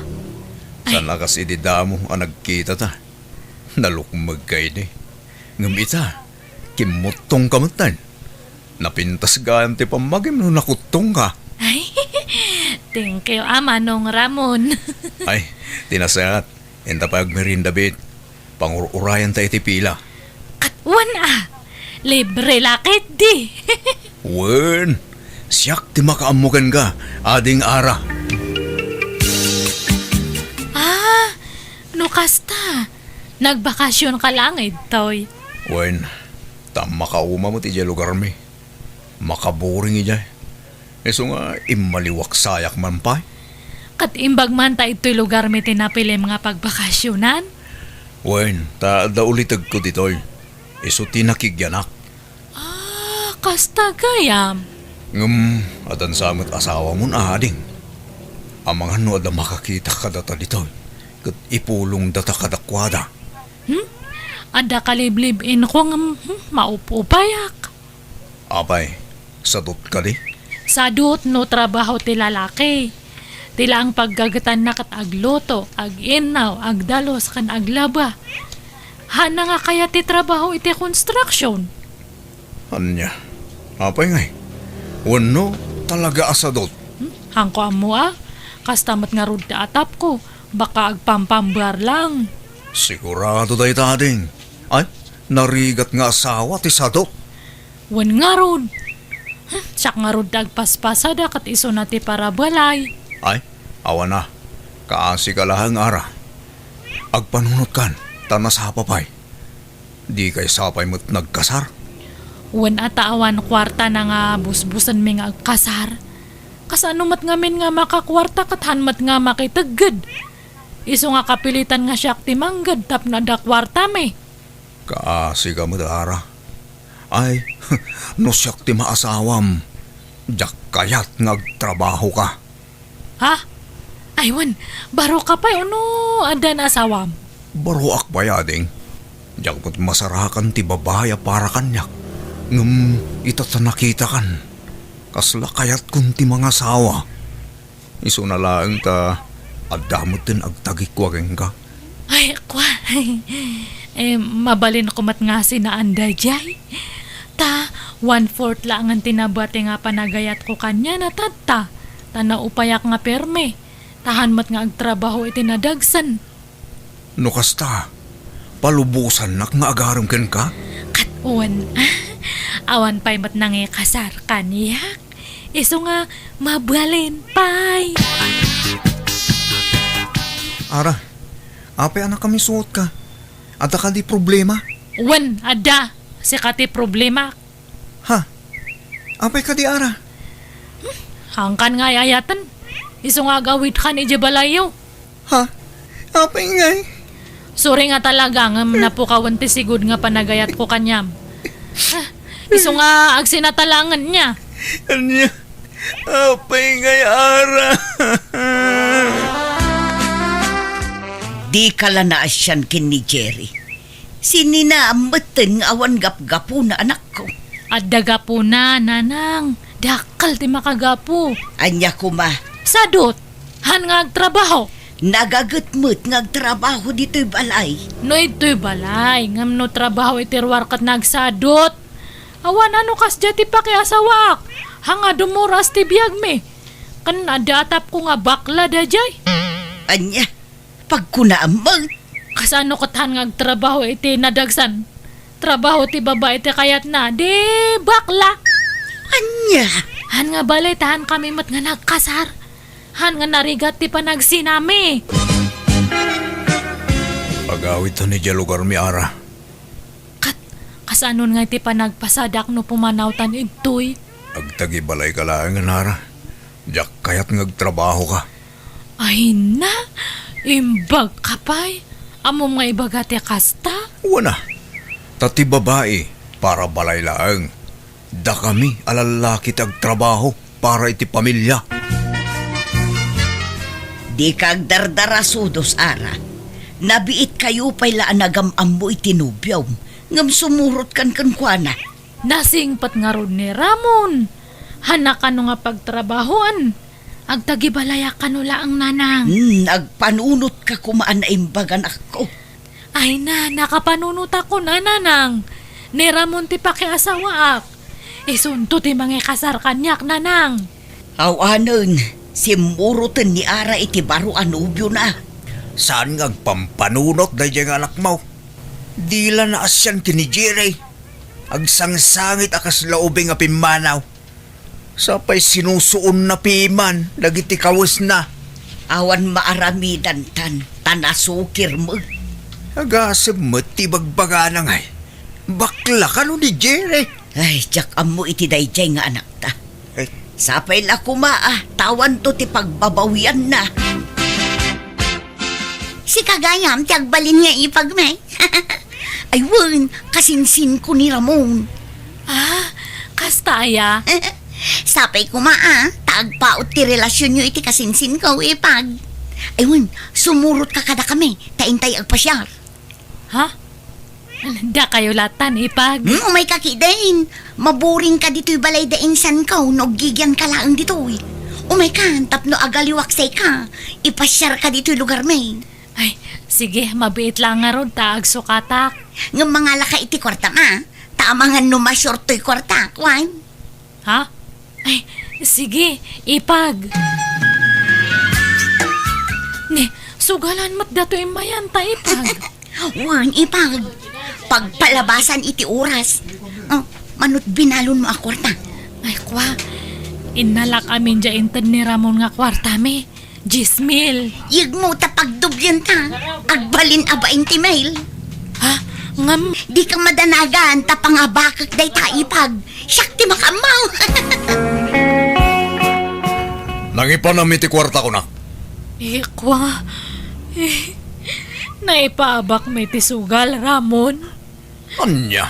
Ay. Saan a kas idi damo a nagkitata. Nalukmegka idi. Ngem ita, kimmuttongka metten. Napintas gayam ti pammagim no nakuttongka. Ay, thank you, a Manong Ramon. Ay, ti nasayaat. Inta pay agmerienda, bet. Pangur-urayanta iti pila. Ket wen a, libre la ketdi. Wen, siak ti makaammo kenka, ading Ara. Ah, no kasta, nagbakasionka laeng ditoy. Wen, ta makauma met idiay lugarmi. Makaboring idiay. Isu nga immaliwak sayak man pay. Ket imbag man ta ditoy lugarmi ti napilim nga pagbakasionan? Wen, ta adda ulitegko ditoy. Isu ti nakigianak. Ah, kasta gayam. Ngem, adda sa met asawamon, ading. Amangan no adda makakita kadata ditoy, ket ipulongdata kadakuada. Hmm? Adda kaliblib-inko ngem, hmm, maup-upayak. Apay, sadot kadi? Sadot no trabaho ti lalaki. Ti laeng paggagetanna ket agluto, ag-innaw, agdalus, ken aglaba. Haanna nga kayat ti trabaho iti construction. Ania? Apay ngay? Wenno, talaga a sadot? Hmm? Haanko ammo a. Kasta met ngarud ti atapko. Baka agpampambar lang. Sigurado dayta, ading. Ay, narigat nga asawa ti sadot. Wen ngarud. Hmm, siak ngarud ti agpaspasada ket isuna ti parabalay. Ay, awan a. Kaasika laeng, Ara. Agpanunotkan, ta nasapa pay. Dikay sapay met nagkasar? Wen a ta awan kuartana nga busbusenmi nga agkasar. Kasano met ngamin nga makakuarta ket haan met nga makitegged? Isu nga kapilitan nga siak ti mangged tapno adda kuartami. Kaasika met, Ara. Ay, no siak ti maasawam, diak kayat nga agtrabahoka. Ha? Ay, wen, baroka pay wenno addan asawam? Baroak pay, ading. Diak met masarakan ti babai a para kaniak. Ngem ita ta nakitakan, kasla kayatkon ti mangasawa. Isuna laeng ta adda metten agtagikua kenka. Ay, kua. Eh, mabalinko met nga sinaan daydiay. Ta, one-fourth laengen ti nabati nga panagayatko kaniana tatta. Ta naupayak nga permi. Ta haan met nga agtrabaho iti nadagsen. No kasta, palubosannak nga agarem kenka? Ket wen, awan pay met nangikasar kaniak. Isu nga mabalin pay. Ara, apay a nakaammoka? Adda kadi problema? Wen, adda. Sika ti problema. Ha? Apay kadi, Ara? Hmm, haankan nga ay-ayaten. Isu nga agawidkan idiay balayyo. Ha? Apay ngay? Sorry nga talaga ngem napukawen ti sigud nga panagayatko kaniam. Ha? Isu nga agsinatalaengen nia. Ania? Apay ngay ara? Dika la naasian ken ni Jerry. Sinina metten nga awan gapgapuna, anakko. Adda gapuna, nanang. Dakkel ti makagapu. Ania koma? Sadut. Han nga agtrabaho. Nagaget met nga agtrabaho ditoy balay. No ditoy balay, ngem no trabaho iti ruar ket nagsadut. Awan a no kasdiay ti pakiasawaak. Haan nga dumuras ti biagmi. Ken adda atapko nga bakla daydiay. Ania? Pagkunaam met. Kasano ket han nga agtrabaho iti nadagsan? Trabaho ti babai ti kayatna, di bakla. Ania? Han nga balay ta han kami met nga nagkasar. Han nga narigat ti panagsinami. Agawidton idiay lugarmi, ara. Kat, kasanon nga iti panagpasadak no pumanawtan idtoy? Agtagibalayka laeng, ara. Diak kayat nga agtrabahoka. Ay na, imbagka pay. Ammom nga ibaga ti kasta? Wen a. Ta ti babai, para balay laeng. Dakami a lallaki ti agtrabaho para iti pamilia. Dika agdardarasudos, ara. Nabiitkayo pay la a nagam-ammo iti nobiom, ngem sumurotkan kenkuana. Nasingpet ngarud ni Ramon. Haan a kano nga pagtrabahoan. Agtagibalayak kano laeng, nanang. Hmm, agpanunotka koma a naimbag, anakko. Ay na, nakapanunotakon a, nanang. Ni Ramon ti pakiasawaak. Isunto ti mangikasar kaniak, nanang. Awanen, simmuroten ni Ara iti baro a nobiona. Saan nga agpampanunot daydiay nga anakmo? Di la naasian ken ni Jerry. Agsangsangit a kasla ubing a pimmanaw. Sapay sinusuonna piman dagiti kawesna. Awan maaramidantan, ta nasukir met. Agasem met ti bagbagana ngay. Bakla kano ni Jerry? Ay, diak ammo iti daydiay nga anakta. Ay. Sapay la koma a, ta awanto ti pagbabawianna. Sika gayam ti agbalin nga ipagmi. Ay wen, kasinsinko ni Ramon. Ah, kasta aya? Sapay koma a, ta agpaut ti relasionyo iti kasinsinko, ipag. Ay wen, sumurotka kadakami, ta intay agpasiar. Ha? Dakayo latan, ipag? Hmm, umayka ketdin. Maburingka ditoy balay da insanko no aggigianka laeng ditoy. Umaykan tapno agaliwak sika. Ipasiarka ditoy lugarmi. Ay, sige, mabiit la ngarud ta agsukatak. Ngem mangalaka iti kuartam a, ta amangan no masior toy kuartak, wen? Ha? Ay, sige, ipag. Ne, sugalan met datoy immayan ta, ipag. Wen, ipag. Pagpalabasan iti oras. Oh, manut binalonmo a kuarta. Ay, kua. Innalak amin dia inted ni Ramon nga kuartami. Dies mil. Yegmo ta pagdoblienta. Agbalin a bainte mil. Ha? Ngem? Dika madanagan ta pangabakek dayta, ipag. Siak ti makaammo. Nangipanam iti kuarta, kunak. Ikwa. Eh, naipaabakmi ti sugal, Ramon. Ania?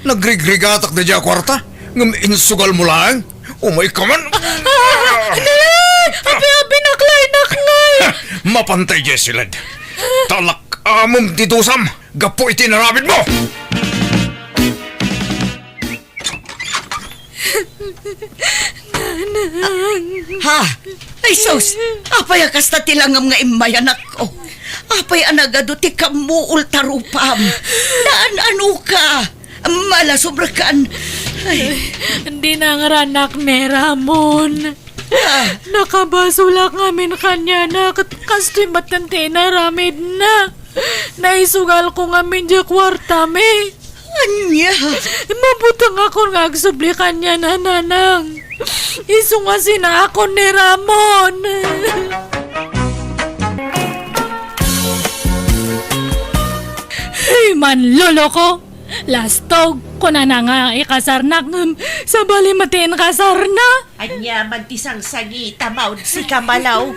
Nagrigrigatak daydiay a kuarta, ngem insugalmo laeng? Umayka man! Ah! Nay! Abi-abi, naklay, naklay! Mapantay diay siled. Talak amom ti dusam gapu iti inaramidmo! Nanang. Ha? Ay sus! Apay a kasta ti langam nga immay, anakko? Apay a nagadu ti kammuol ta rupam? Naan-anoka? Malasobrakan? Ay. Dinangranak ni Ramon. Ah. Nakabasolak ngamin kaniana, ket kastoy metten ti inaramidna. Naisugalko ngamin diay kuartami. Ania? Mabutengakon nga agsubli kaniana, nanang. Isu nga sinaakon ni Ramon. Hey, manloloko! Lastog, kunana nga ikasarnak, ngem sabali met ti inkasarna. Ania man ti sangsangit, amaw, sika, malaw?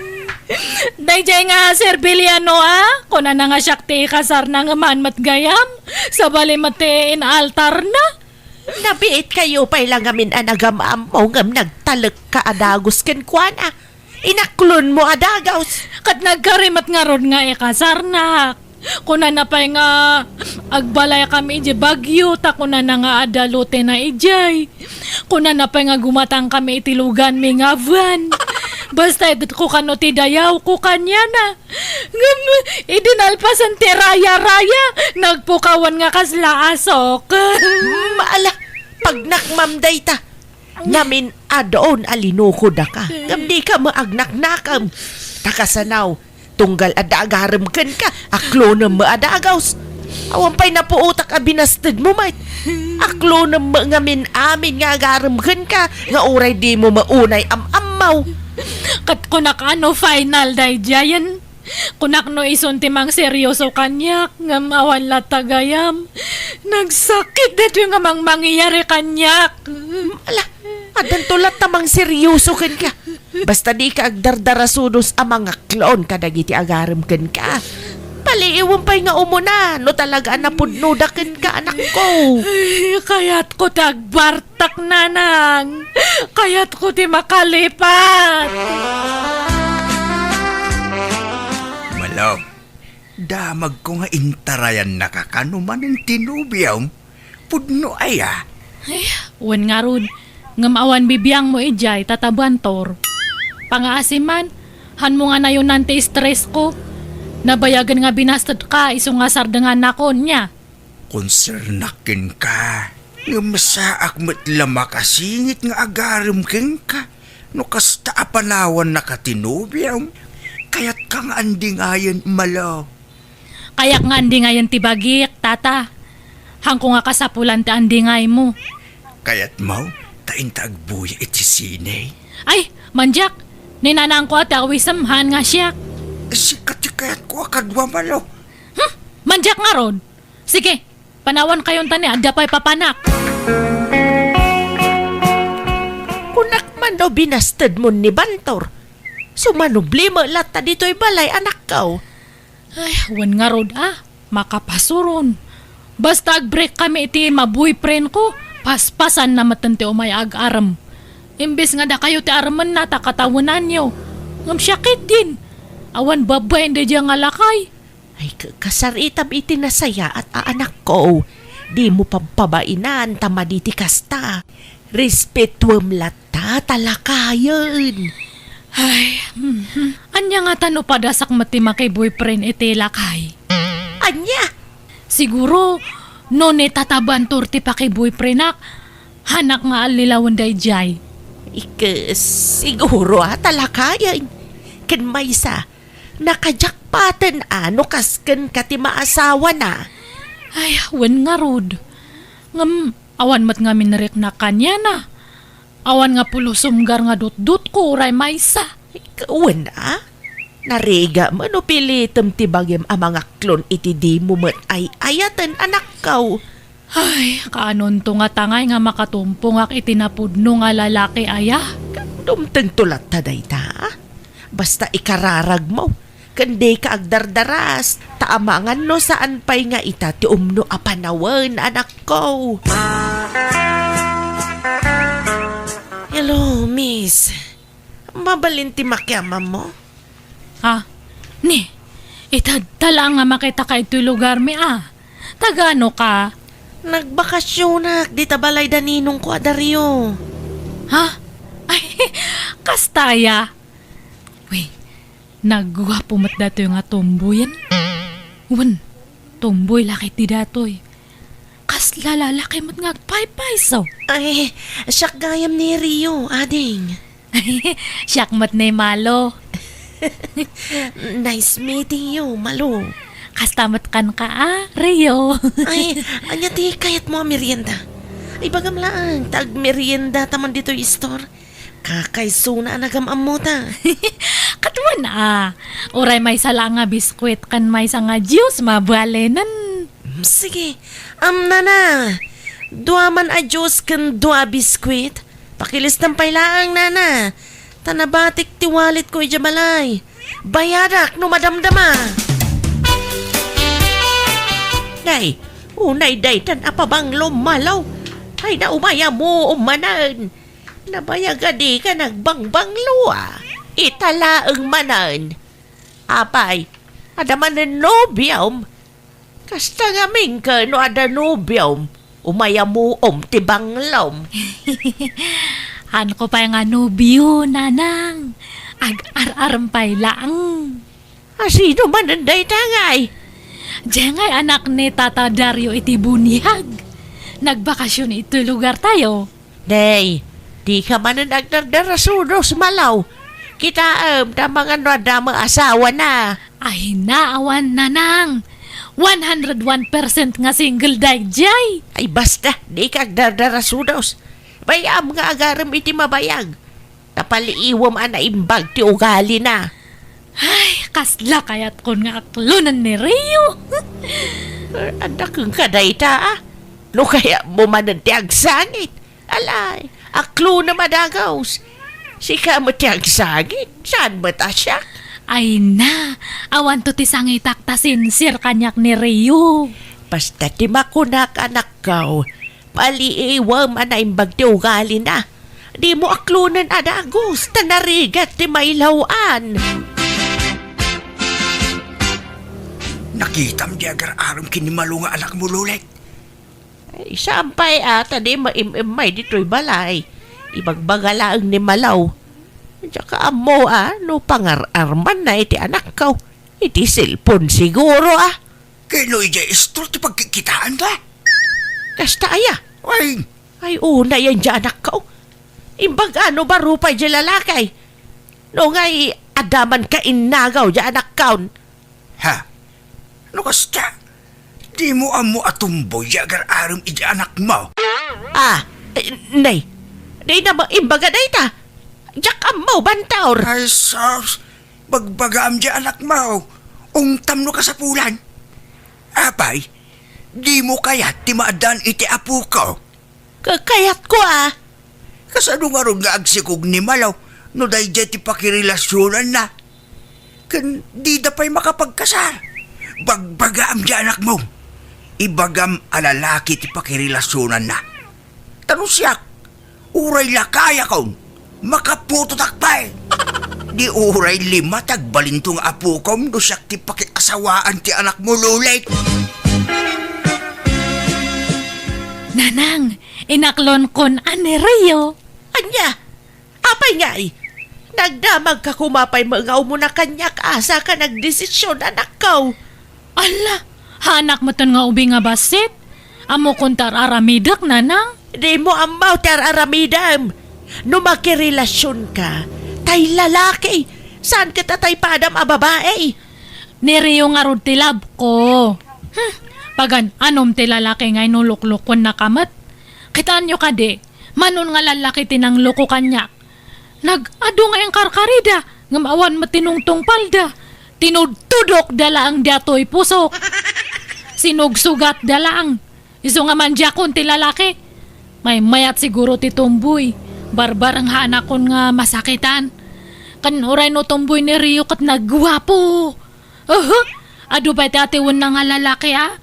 Daydiay nga serbiliano a, kunana nga siak ti ikasarna ngem haan met gayam, sabali met ti inaltarna. Nabiit kayo pay la ngamin a nagam-ammo ngem nagtalekka a dagus kenkuana. Inaklonmo a dagus. Ket nagkari met ngarud nga ikasarnak. Kunana pay nga agbalaykami idiay Baguio, ta kunana nga adda lotena idiay. Kunana pay nga gumatangkami iti luganmi nga van. Basta itedko kano ti dayawko kaniana. Ngem idi nalpasen ti raya-raya, nagpukawan nga kasla asok. Mm, ala, pagnakmam dayta. Ngamin adun a linukodaka, ngem dika maagnaknakam. Ta kasano, tunggal adda agarem kenka, aklonem met a dagus. Awan pay napuotak a binastedmo met. Aklonem met ngamin amin nga agarem kenka, nga uray dimo met unay am-ammo. Ket kunak a no final daydiayen. Kunak no isun ti mangseryoso kaniak, ngem awan latta gayam. Nagsakit daytoy nga mangmangyari kaniak. Ala, addanto latta mangseryoso kenka. Basta dika agdardarasudos a mangaklon kadagiti agarem kenka. Paliiwem pay nga umuna no talaga a napudnoda kenka, anakko. Ay, kayatko ti agbar- tak, nanang. Kayatko ti makalipat. Malo, damagko nga intarayannaka kano manen ti nobiom. Pudno aya? Ay, wen ngarud. Ngem awan bibiangmo idiay, Tata Bantor. Pangaasiman, hanmo nga nayonan ti stress ko. Nabayagen nga binastedka isu nga sardengannakon, nia? Konsernak kenka, ngem saak met la makasingit nga agarem kenka no kasta a panawannaka ti nobiom. Kayatka nga andingayen, Malo. Kayak nga andingayen ti bagik, Tata. Hanko nga kasapulan ti andingaymo. Kayatmo ta inta agbuya iti sine? Ay, mandiak! Ni nanangko a ti awisem, haan nga siak. Sika ti kayatko a kadua, Malo. Hmm? Mandiak ngarud! Sige, panawankayon ta ni, adda pay papanak. Kunak man no binastedmon ni Bantor. Sumanubli met latta ditoy balay, anakko. Ay, wen ngarud a, makapasuron. Basta agbreak kami iti ma-boyfriendko, paspasanna metten ti umay agarem. Imbes nga dakayo ti aremenna ta katawenanyo. Ngem siak ketdin. Awan babain daydiay nga lakay. Ay, ka-, kasaritam iti nasayaat a anakko. Dimo pabpabainan ta madi ti kasta. Respetuem latta ta lakayen. Ay, mhm. Ania ngata no padasak met ti makiboyfriend iti lakay? Ania? Siguro, no ni Tata Bantor ti pakiboyfriendak, hanak nga allilawen daydiay. Ike, siguro a ta lakayen. Ken maysa, nakajakpaten a no kas kenka ti maasawana. Ay, wen ngarud. Ngem, awan met ngamin riknak kaniana. Awan nga pulos sumgar nga dutdotko uray maysa. Wen a? Narigat met no pilitem ti bagim a mangaklon iti dimo met ay-ayaten, anakko. Ay, kaanonto nga tangay nga makatumpongak iti napudno nga lalaki aya? Dumtengto latta dayta. Basta ikararagmo, ken dika agdardaras, ta amangan no saan pay nga ita ti umno a panawen, anakko. Hello, miss. Mabalin ti makiamammo? Ah, ni, itadta laeng nga makitaka itoy lugarmi a. Tagano ka? Nagbakasionak dita balay da ninongko a Dario. Ha? Ay, kasta aya? Uy, nagguapo met datoy nga tomboyen. Wen, tomboy la ketdi datoy. Kasla lalaki met nga agpaypayso. Ay, siak gayam ni Rio, ading. Siak met ni Malo. Nice meeting you, Malo. Kasta met kenka a, Rio. Ay, ania ti kayatmo a merienda? Ibagam laeng ta agmeriendata man ditoy store. Kakaisuna a nagam-ammota. Ket wen a, uray maysa laeng nga biskuit ken maysa nga juice, mabalinen. Mm, sige. Am, nana, dua man a juice ken dua a biskuit. Pakilistam pay laeng, nana. Ta nabatik ti walletko idiay balay. Bayadak no madamdama. Nay, unay daytan a pabanglo, Malo. Ay, naumay a muom manen. Nabayag a dika nagbangbanglo, a. Ita laeng manen. Apay, adda manen nobiom? Kasta ngamin ket no adda nobiom, umay a muom ti banglom. Haanko pay nga nobio, nanang. Ag-ar-arem pay laeng. A, sino manen dayta ngay? Diay ngay anak ni Tata Dario iti buniag. Nagbakasyon iti lugartayo. Nay, dika manen agdardarasudos, Malaw. Kitaem, ta amangan no adda met asawana. Ay, naawan, nanang. One hundred one percent nga single daydiay. Ay, basta, dika agdardarasudos. Bay-am nga agarem iti mabayag. Ta paliiwem a naimbag ti ugalina. Ay, kasla kayatkon nga aklonen ni Rio. Adda kenka dayta, a. No kayatmo manen ti agsangit. Alay, aklonem a dagus. Sika met ti agsangit, saan met a siak? Ay na, awanto ti sangitak ta sincere kaniak ni Rio. Basta ti makunak, anakko, paliiwem a naimbag ti ugalina. Dimo aklonen a dagus, ta narigat ti mailaw-an. Nakitam diay agar-arem ken ni Malo nga anakmo, Lolet? Ay, saan pay a, ta di maim-immay ditoy balay. Ibagbaga laeng ni Malaw. Diak ammo a, no pangar-armanna iti anakko. Iti cellphone siguro, a. Ken no idiay istor ti pagkikkitaanda? Kasta aya? Ay. Ay, unay diay anakko. Imbag a no baro pay diay lalaki. No ngay, adda man kainnagaw diay anakko. Ha? No kasta, dimo ammo a tomboy diay agar-arem iti anakmo? A, eh, nay, dayta met imbaga dayta. Diak ammo, Bantor. Ay, sus, bagbagaam diay anakmo. Ungtam no kasapulan. Apay, dimo kayat ti maaddaan iti apoko? Ka-, kayatko, a. Kasano ngarud nga agsikog ni Malo no daydiay ti pakirelasionanna? Ken dida pay makapagkasar. Bagbagaam diay anakmo. Ibagam a lalaki ti pakirelasionanna. Ta no siak, uray lakayakon, makaputotak pay. Di uray lima ti agbalinto nga apokom no siak ti pakiasawaan ti anakmo, Lolet. Nanang, inaklonkon a ni Rio. Ania? Apay ngay? Nagdamagka koma pay met nga umuna kaniak, asa ka nagdesisyon, anakko? Ala, haanak metten nga ubing a bassit? Ammokon ti ar-aramidek, nanang? Dimo ammo ti ar-aramidem. No makirelasionka, tay lalaki, saan ket a tay padam a babai. Ni Rio ngarud ti love ko. Hmm, pagan-anom ti lalaki nga inuluklokennaka met. Kitaenyo kadi, mano nga lallaki ti nangloko kaniak. Nag-adu nga inkarkarida, ngem awan met ti nungtungpalda. Tinudtudokda laeng diay pusok. Sinugsugatda laeng. Isu nga mandiakon ti lalaki. Maymayat siguro ti tomboy. Barbareng haanakon nga masakitan. Ken uray no tomboy ni Rio ket nagguapo. Uhu, adu pay ti atiwenna nga lalaki, a.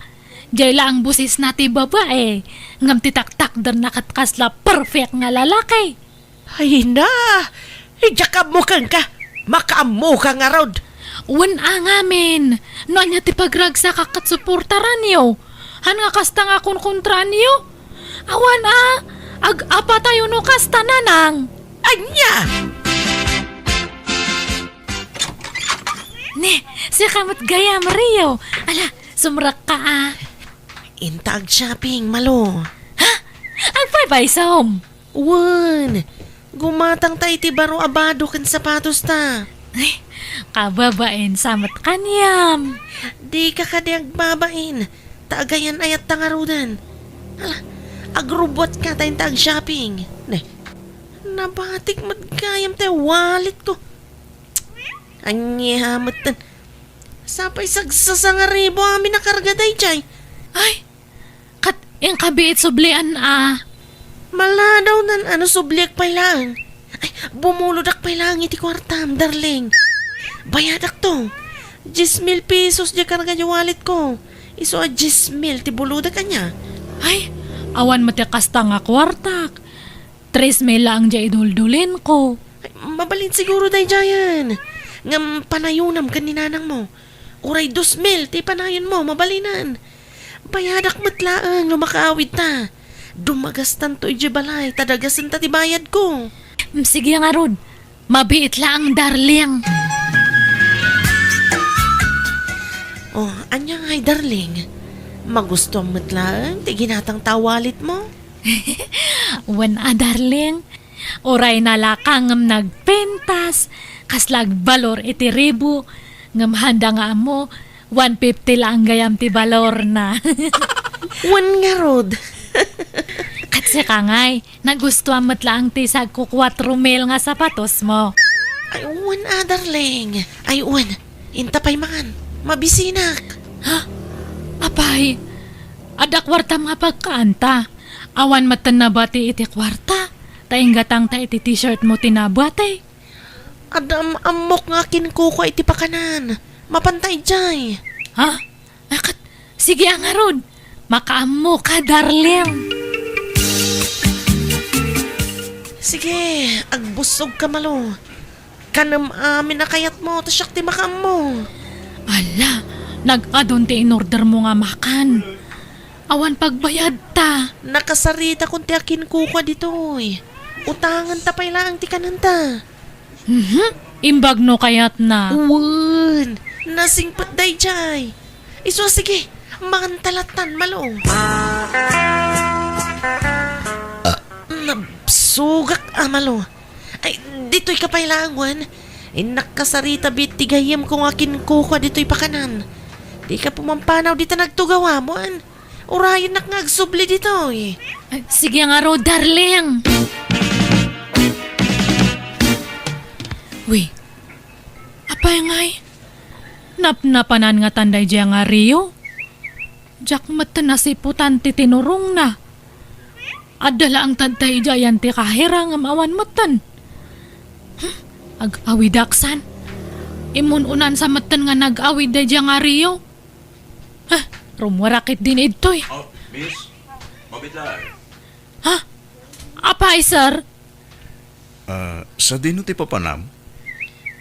Diay laeng bosesna ti babai. Ngem ti taktakderna ket kasla perfect nga lalaki. Ay na! Diak ammo kenka! Makaammoka ngarud! Wen a ngamin, no ania ti pagragsakak ket suportaranyo. Han nga kasta nga kunkontraanyo? Awan a, ag-apatayo no kasta, nanang. Ania? Ne, sika met gayam, Rio. Ala, sumrekka a. Inta ag-shopping, Malo. Ha? Agpaypaysom? Wen, gumatangta iti baro a bado ken sapatosta. Ay, kababain sa met kaniam. Dika kadi agbabain, ta agayan-ayatta ngaruden. Ala, agrubbuatka ta inta ag-shopping. Ne, nabatik met gayam ti walletko. Ania metten? Sapay sagsasangaribo amin a karga daydiay. Ay, ket inka biit sublian a. Maladawnan a no subliak pay laeng. Ay, bumulodak pay laeng iti kuartam, darling. Bayadakto. Dies mil pesos diay karga diay walletko. Isu a dies mil ti bulodak, ania? Ay, Awan met ti kasta nga kuartak. Tres mil laeng diay iduldulinko. Ay, mabalin siguro daydiayen. Ngem panayonam ken ni nanangmo. Uray dos mil ti panayonmo, mabalinen. Bayadak met laeng no makaawidta. Dumagastanto idiay balay, ta dagasenta ti bayadko. Mm, sige ngarud. Mabiit laeng, darling. Oh, ania ngay, darling? Magustuam met laeng ti ginatangta a walletmo? Wen a, darling. Uray nalaka ngem nagpintas, kasla agbalor iti ribu, ngem haanda nga ammo, one fifty laeng gayam ti balorna. Wen ngarud. Ket sika ngay, nagustuam met laeng ti sagko kuatro mil nga sapatosmo. Ay, wen a, darling. Ay, wen. Inta pay man. Mabisinak. Ha? Apay, adda kuartam nga pagkaanta. Awan metten nabati iti kuarta. Ta inggatangta iti t-shirtmo ti nabati. Adda am-ammok nga akinkukua iti pakanan. Mapanta idiay. Ha? Akat, sige a ngarud. Makaammoka, darling. Sige, agbussogka, Malo. Kanem amin a kayatmo, ta siak ti makaammo. Ala, nag-adun ti inordermo nga makan. Awan pagbayadta. Nakasaritakon ti akinkukua ditoy. Utangenta pay laeng ti kanenta. Mhm. Imbag no kayatna. Wen, nasingpet daydiay. Isu a sige, manganta lattan, Malo. Ah, nabsogak a, Malo. Ay, ditoyka pay laeng, wen. Innak kasarita bit ti gayyemko nga akinkukua ditoy pakanan. Dika pumampanaw dita nagtugawam, wen. Urayennak nga agsubli ditoy. Ay, sige ngarud, darling. Wi, apay ngay? Napnapanan ngatan daydiay nga Rio? Diak metten nasiputan ti tinurongna. Adda laeng tadta idiay ti kahira ngem awan metten. Hmm, ag-awidak san. Imun-unan sa metten nga nag-awid daydiay nga Rio. Ah, rummuarak ket din idtoy. Oh, miss, mabit laeng. Ha? Apay, sir? Ah, sadino ti papanam?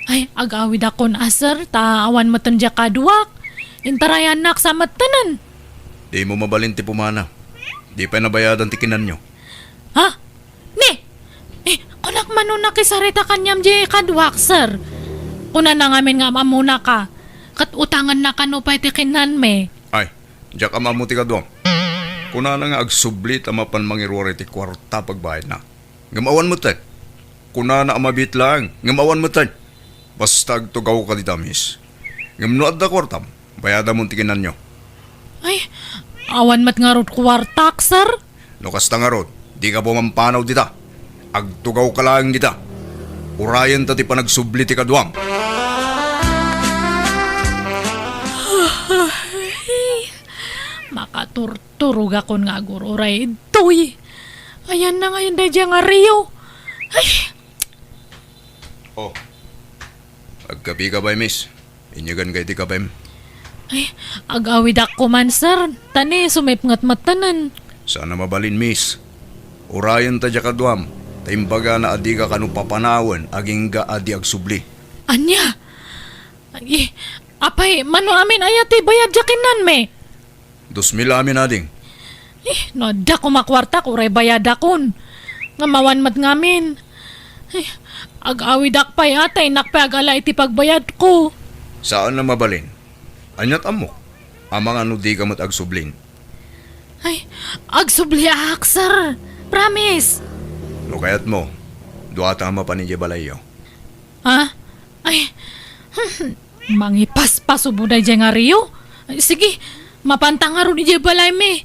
Ay, ag-awidakon a, sir, ta awan metten diay kaduak. Intarayannak sa mettenen. Dimo mabalin ti pumanaw. Di pay nabayadan ti kinanyo. Ha? Ni? Eh, kunak mano nakisarita kaniam diay kaduak, sir. Kunana ngamin nga am-ammonaka. Ket utangenna kano pay ti kinanmi. Ay, diak am-ammo ti kaduam. Kunana nga agsubli ta mapan mangiruar iti kuarta pagbayadna. Ngem awan metten. Kunana a mabiit laeng, ngem awan metten. Basta agtugawka dita, miss. Ngem no adda kuartam, bayadamon ti kinanyo. Ay, awan met ngarud kuartak, sir. No kasta ngarud, dika pumampanaw dita. Agtugawka laeng dita. Urayenta ti panagsubli ti kaduam. Makaturturogakon nga agur-uray ditoy. Ayanna ngayen daydiay nga Rio. Ay! Oh. Agkapika pay, miss? Inyeganka iti kapem? Ay, ag-awidak koman, sir. Ta ni, sumipnget mettenen. Saan a mabalin, miss. Urayenta diay kaduam, ta imbagana a dika kano papanawen agingga a di agsubli. Ania? Ay, apay, mano amin aya ti bayad diay kinanmi? Dos mil amin, ading. Eh, no adda koma kuartak, uray bayadakon. Ngem awan met ngamin. Eh, ag-awidak pay, a, ta innak pay agala iti pagbayadko. Saan a mabalin. Aniat ammok? Amangan no dika met agsublin. Ay, agsubliak, sir. Promise. No kayatmo, duata a mapan idiay balayyo. Ha? Ay, mangipaspasubo daydiay nga Rio? Ay, sige, mapanta ngarud idiay balaymi.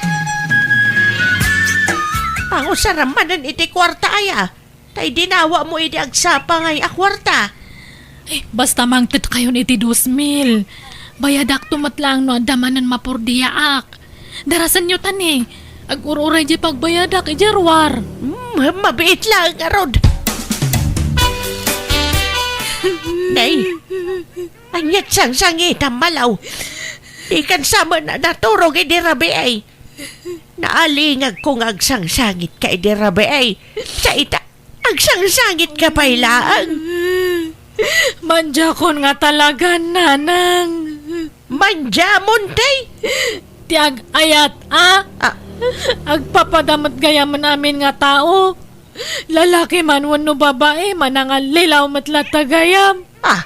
Pangusaram manen iti kuarta aya, ta idinawamo idi agsapa ngay a kuarta. Ay, basta mangtedkayon iti dos mil. Bayadakto met laeng no adda manen mapurdiaak. Darasenyo ta ni, agur-uray diay pagbayadak idiay ruar. Mm, mabiit laeng ngarud. Nay, aniat sangsangitam, Malo? Dikan sa met a naturog idi rabii. Naalingagko nga agsangsangitka idi rabii. Sa ita, agsangsangitka pay laeng. Mandiakon nga talaga, nanang. Mandiamon, tay? Ti ag-ayat, a? Ah. Agpapada met gayamen amin nga tao. Lalaki man wenno babai, manangallilaw met latta gayam. Ah,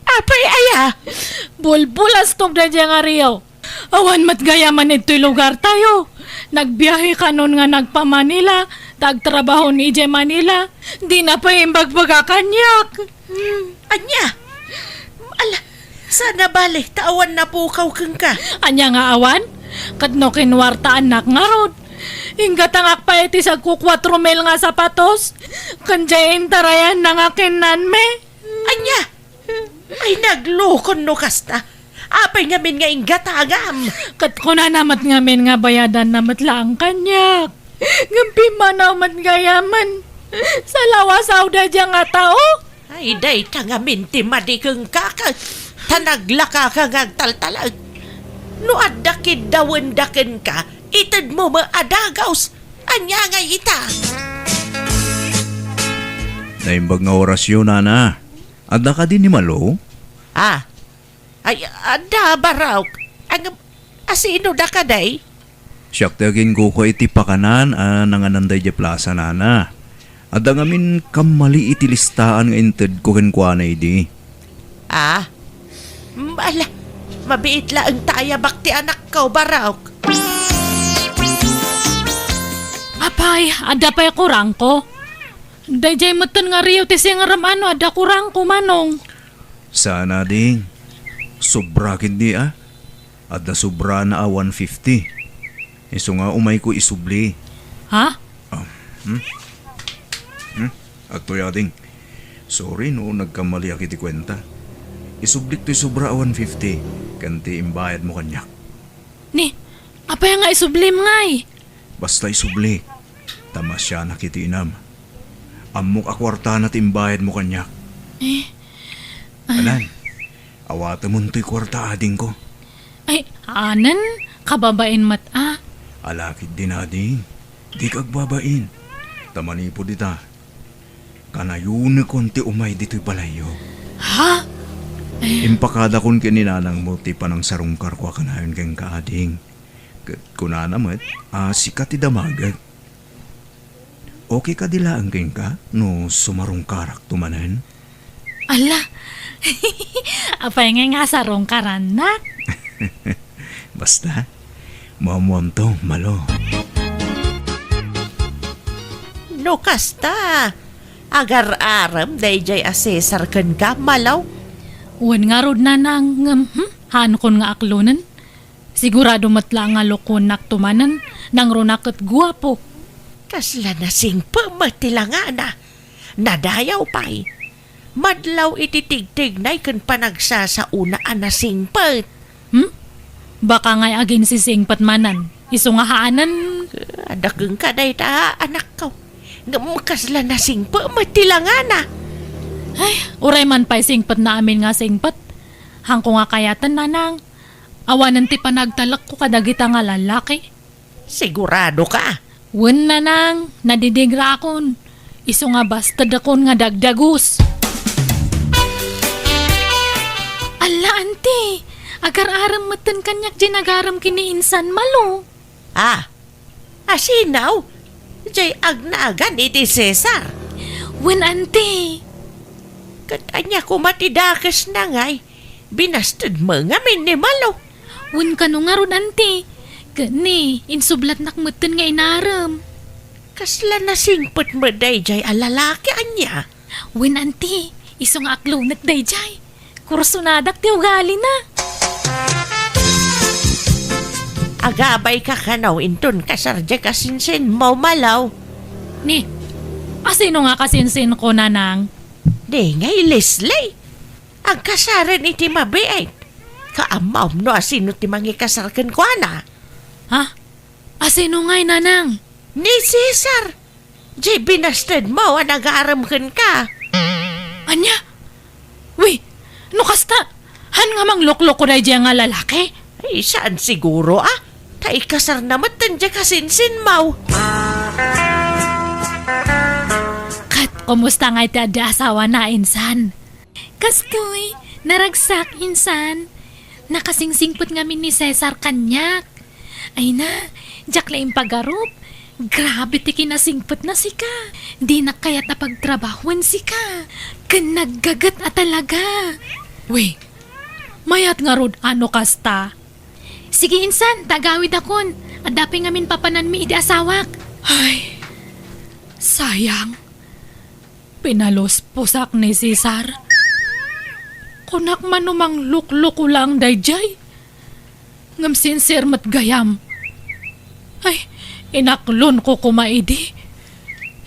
apay aya? Bulbulastog daydiay nga Rio. Awan met gayamen ditoy lugartayo. Nagbiahe kanon nga nagpa-Manila, ta agtrabaho ni idiay Manila. Dina pay imbagbaga kaniak. Ania? Ala, sana bale, ta awan napukaw kenka. Ania nga awan? Ket no kinuartaannak ngarud, inggatangak pay ti sagko kuatro mil nga sapatos, ken diay intarayanna nga kinnanmi. Ania? Ay, naglukon no kasta. Apay ngamin nga inggatangam? Ket kunana met ngamin nga bayadanna met laeng kaniak. Ngem pimmanaw met gayamen. Salawasaw daydiay nga tao. Ay, dayta ngamin ti madi kenka, ket ta naglakaka nga agtaltalek. No adda kiddawenda kenka, itedmo met a dagus. Ania ngay ita? Naimbag nga orasyo, nana. Adda kadi ni Malo? Ah. Ay, adda, Barok. Ang, asino da kadi? Siak ti aginkukua iti pakanan a nanganan daydiay plasa, nana. Adda ngamin kammali iti listaan nga intedko kenkuana idi. Ah? Mm, ala, mabiit laeng ta ayabak ti anakko, Barok. Apay, adda pay kurangko? Daydiay metten nga Rio ti singerem a no adda kurangko, Manong. Saan a, ding. Sobra ketdi a. Adda sobrana a one fifty. Isu nga umayko isubli. Ha? Ah, hmm? Hmm? Adtoy, ading. Sorry no nagkamaliak iti kuenta. Isublik toy sobra a one fifty ken ti imbayadmo kaniak. Ni, apay nga isublim ngay? Basta isublik. Ta masianak iti inam. Ammok a kuartana ti imbayadmo kaniak. Eh? Ah. Anan, awatemon toy kuarta, adingko. Ay, anen, kababain met a. Ala ketdin, ading. Dika agbabain. Ta manipud ita, kanayonekon ti umay ditoy balayyo. Ha? Eh. Impakadakon ken ni nanangmo ti panangsarungkarko a kanayon kenka, ading. Ket kunana met a sika ti damagek. Okay kadi laeng kenka no sumarungkarakto manen? Ala! Apay ngay nga sarungkarannak? Basta, maammuamto, Malo. No kasta, agar-arem daydiay a Cesar kenka, Malo? Wen ngarud, nanang, ngem, hmm, haankon nga aklonen. Sigurado met la nga lokuennakto manen, nangruna ket guapo. Kasla nasingpet met ti langana. Nadayaw pay. Madlaw iti tigtignay ken panagsasaona a nasingpet. Hmm? Baka ngay aginsisingpet manen, isu nga haanen. Adda kenka dayta, anakko. Ngem kasla nasingpet met ti langana. Ay, uray man pay singpetna amin nga singpet. Haanko nga kayaten, nanang. Awanen ti panagtalekko kadagita nga lallaki. Sigurado ka? Wen, nanang, nadidingrakon. Isu nga bastedakon nga dagdagus. Alla, anti, agar-arem metten kaniak diay nagarem ken ni insan Malo. Ah, asino? Diay agnagan iti Cesar? Wen, anti. Ket ania koma ti dakesna ngay? Binastedmo ngamin ni Malo. Wen, kano ngarud, anti. Ket ni, insublatnak metten nga inarem. Kasla nasingpet met daydiay a lalaki, ania? Wen, anti, isu nga aklonek daydiay. Kursonadak ti ugalina. Agabay ka kano inton kasar diay kasinsinmo, Malo. Ni, asino nga kasinsinko, nanang? Di ngay Leslie. Agkasaren iti mabiit. Kaammom no asino ti mangikasar kenkuana? Ha? Asino ngay, nanang? Ni Cesar. Diay binastedmo a nagarem kenka. Ania? Wi, no kasta, han nga manglukloko daydiay nga lalaki? Ay, saan siguro, ah? Ay, kasarna met diay kasinsinmaw. Ket kumusta ngay ti adda asawana, insan? Kastoy, naragsak, insan. Nakasingsingpet ngamin ni Cesar kaniak. Ay na, diak la impagarup. Grabe ti kinasingpetna sika. Dinak kayat a pagtrabahoen sika. Ken naggaget a talaga. Wen, mayat ngarud a no kasta. Sige, insan, ta agawidakon. Adda pay ngamin papananmi idi asawak. Ay, sayang. Pinalusposak ni Cesar. Kunak man no manglukluko laeng daydiay. Ngem sincere met gayam. Ay, inaklonko koma idi.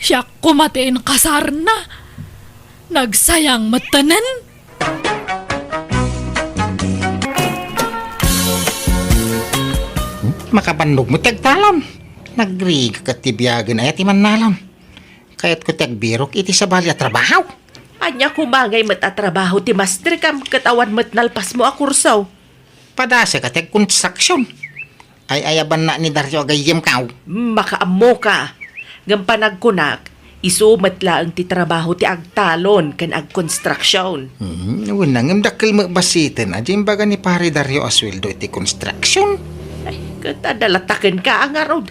Siak koma ti inkasarna. Nagsayang metten. Makabannog met ti agtalon. Nagrigat ti biagen aya ti mannalon. Kayatko ti agbirok iti sabali a trabaho. Ania koma ngay met a trabaho ti masterkam ket awan met nalpasmo a kurso? Padasek a ti agkonstruksion. Ay-ayabanna ni Dario a gayyemko. Makaammoka. Ngem panagkunak, isu met laeng ti trabaho ti agtalon ken agkonstruksion. Hmm, wen, ngem dakkel met bassiten a di imbaga ni Pare Dario a sueldo iti konstruksion. Ay, ket adda la takenka a ngarud.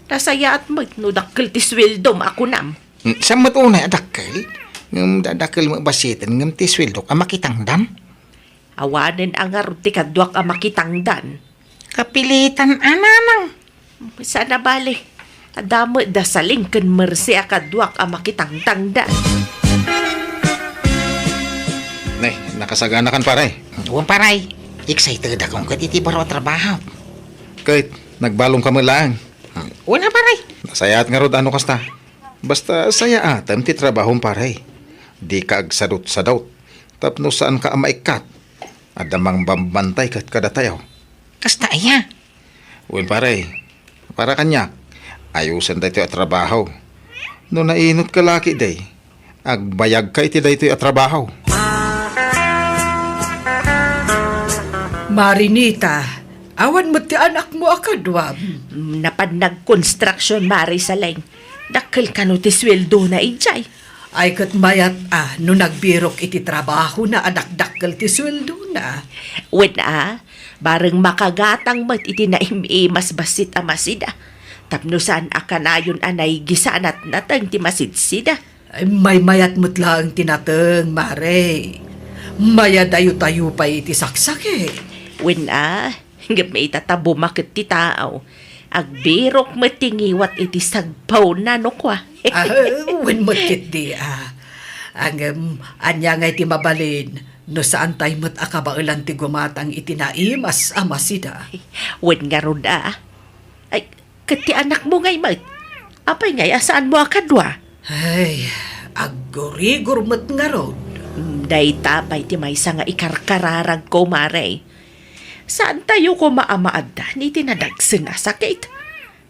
Nasayaat met no dakkel ti sueldom a kunam. Hmm, saan met unay a dakkel? Ngem da-, dakkel met bassiten ngem ti sueldok a makitangdan. Awanen a ngarud ti kaduak a makitangdan. Kapilitan a nanang. Saan a bale. Adda met da Saling ken Mercy a kaduak a makitangtangdan. Ne, nakasaganakan, pare. Wen, pare. Excited akon ket iti baro a trabaho. Ket, nagbalomka met laeng. Wen a, pare. Nasayaat ngarud a no kasta. Basta sayaatem ti trabahom, pare. Dika agsadutsadut. Tapno saanka a maikkat. Adda mangbambantay ket kadatayo. Kasta aya? Wen, pare. Para kaniak, ayosen daytoy a trabaho. No nainutka la ketdi, agbayagka iti daytoy a trabaho. Marinita, awan met ti anakmo a kaduam? Mm, napan nagkonstruksion, Mari Saleng. Dakkel kano ti sueldona idiay? Ay, ket mayat a no nagbirok iti trabahona a dakdakkel ti sueldona. Wen a, bareng makagatang met iti naim-imas bassit a masida. Tapno saan a kanayon a naigisanat nateng ti masidsida. Ay, maymayat met laeng ti nateng, Mare. Mayadayo-tayo pay iti saksakit. Wen a, ngem ita ta bumaket ti tao. Agbirok met ti ngiwat iti sagpawna no kua. Ah, wen met ketdi, ah. Ngem, ania ngay ti mabalin no saantay met a kabaelan ti gumatang iti naimas a masida? Wen ngarud, ah. Ay, ket ti anakmo ngay met? Apay ngay a saanmo a kadua? Ay, aggurigor met ngarud. Mm, dayta pay ti maysa nga ikarkararagko, Mare. Saantayo koma a maaddan iti nadagsen a sakit.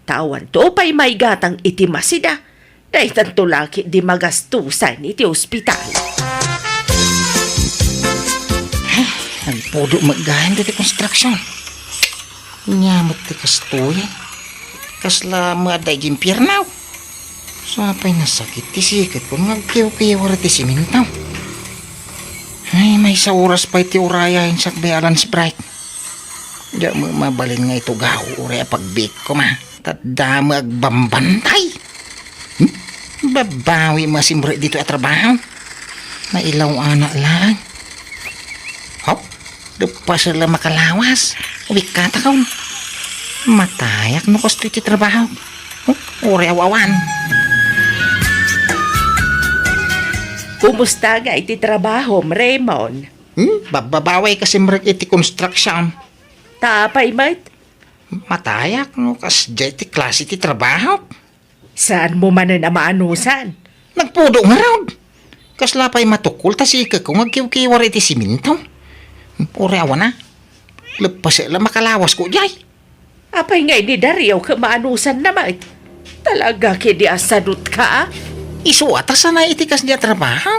Ta awanto pay maigatang iti masida. Daytanto la ketdi magastusan iti ospital. Ay, nagpudo met gayam daytoy konstruksion. Ania met ti kastoy? Kasla met adda iti impierno? Sapay nasakit ti siketko nga agkiwkiwar iti siminto. Ay, maysa oras pay ti urayayen sakbay a lunch break. Diak met mabalin nga itugaw uray a pagbiekko, ma. Ta adda met agbambantay. Hmm? Babawi met a simrek ditoy a trabaho. Nailaw-anak laeng. Haw? Leppasek la makalawas. Uwikkatakon. Matayak no kastoy ti trabaho. Huh? Uray aw-awan. Kumusta ngay ti trabahom, Raymond? Hmm? Babbabawi ka simrek iti construction. Ta apay met? Matayak no kasdiay ti klase ti trabaho. Saanmo manen a maanusan? Nagpudo ngarud. Kasla pay matukol ta siketko nga agkiwkiwar iti siminto. Uray awan a. Leppasek la makalawasko diay. Apay ngay ni Dario ket maanusanna met? Talaga ketdi a sadutka, a? Isu a ta sanay iti kasdi a trabaho.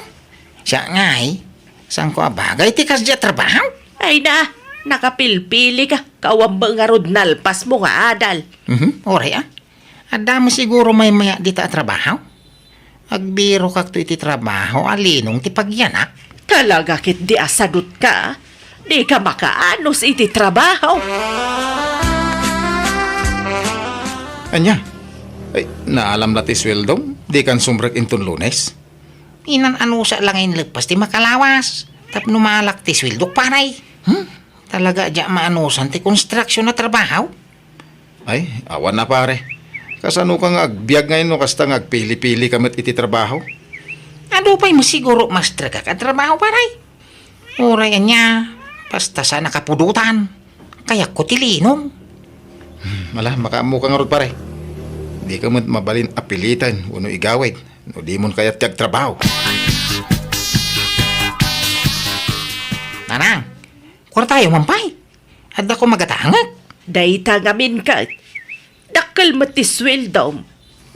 Siak ngay, saanko a bagay ti kasdi a trabaho? Ay na, nakapilpili ka, kawan ba ngarud nalpas mo nga adal? Mhm, uray, a. Adda mo siguro maymaya dita a trabaho? Agbirokakto iti trabaho a linong ti pagyanak. Talaga ket di asadot ka. Di ka makaanus iti trabaho. Ania? Ay, naalam la ti sueldom? Di kan sumrek inton Lunes? Inan-anusa la nga inleppas ti makalawas. Tapno malak ti sueldok, pare. Hmm? Talaga, dia maanusan ti konstruksyon a trabaho? Ay, awan na, pare. Kasano ka nga agbiag ngay no kasta nga agpili-pili ka met iti trabaho? Adu pay mo siguro master ka ka trabaho, pare. Uray ania, basta sa nakapudotan. Kayatko ti linong. Hmm, ala, makaammo ka ngarud, pare. Di ka met mabalin apiliten wenno igawid no di mon kayat ti agtrabaho. Nanang, kuartayo man pay. Adda ko magatangek. Dayta ngamin ket, dakkel met ti sueldom,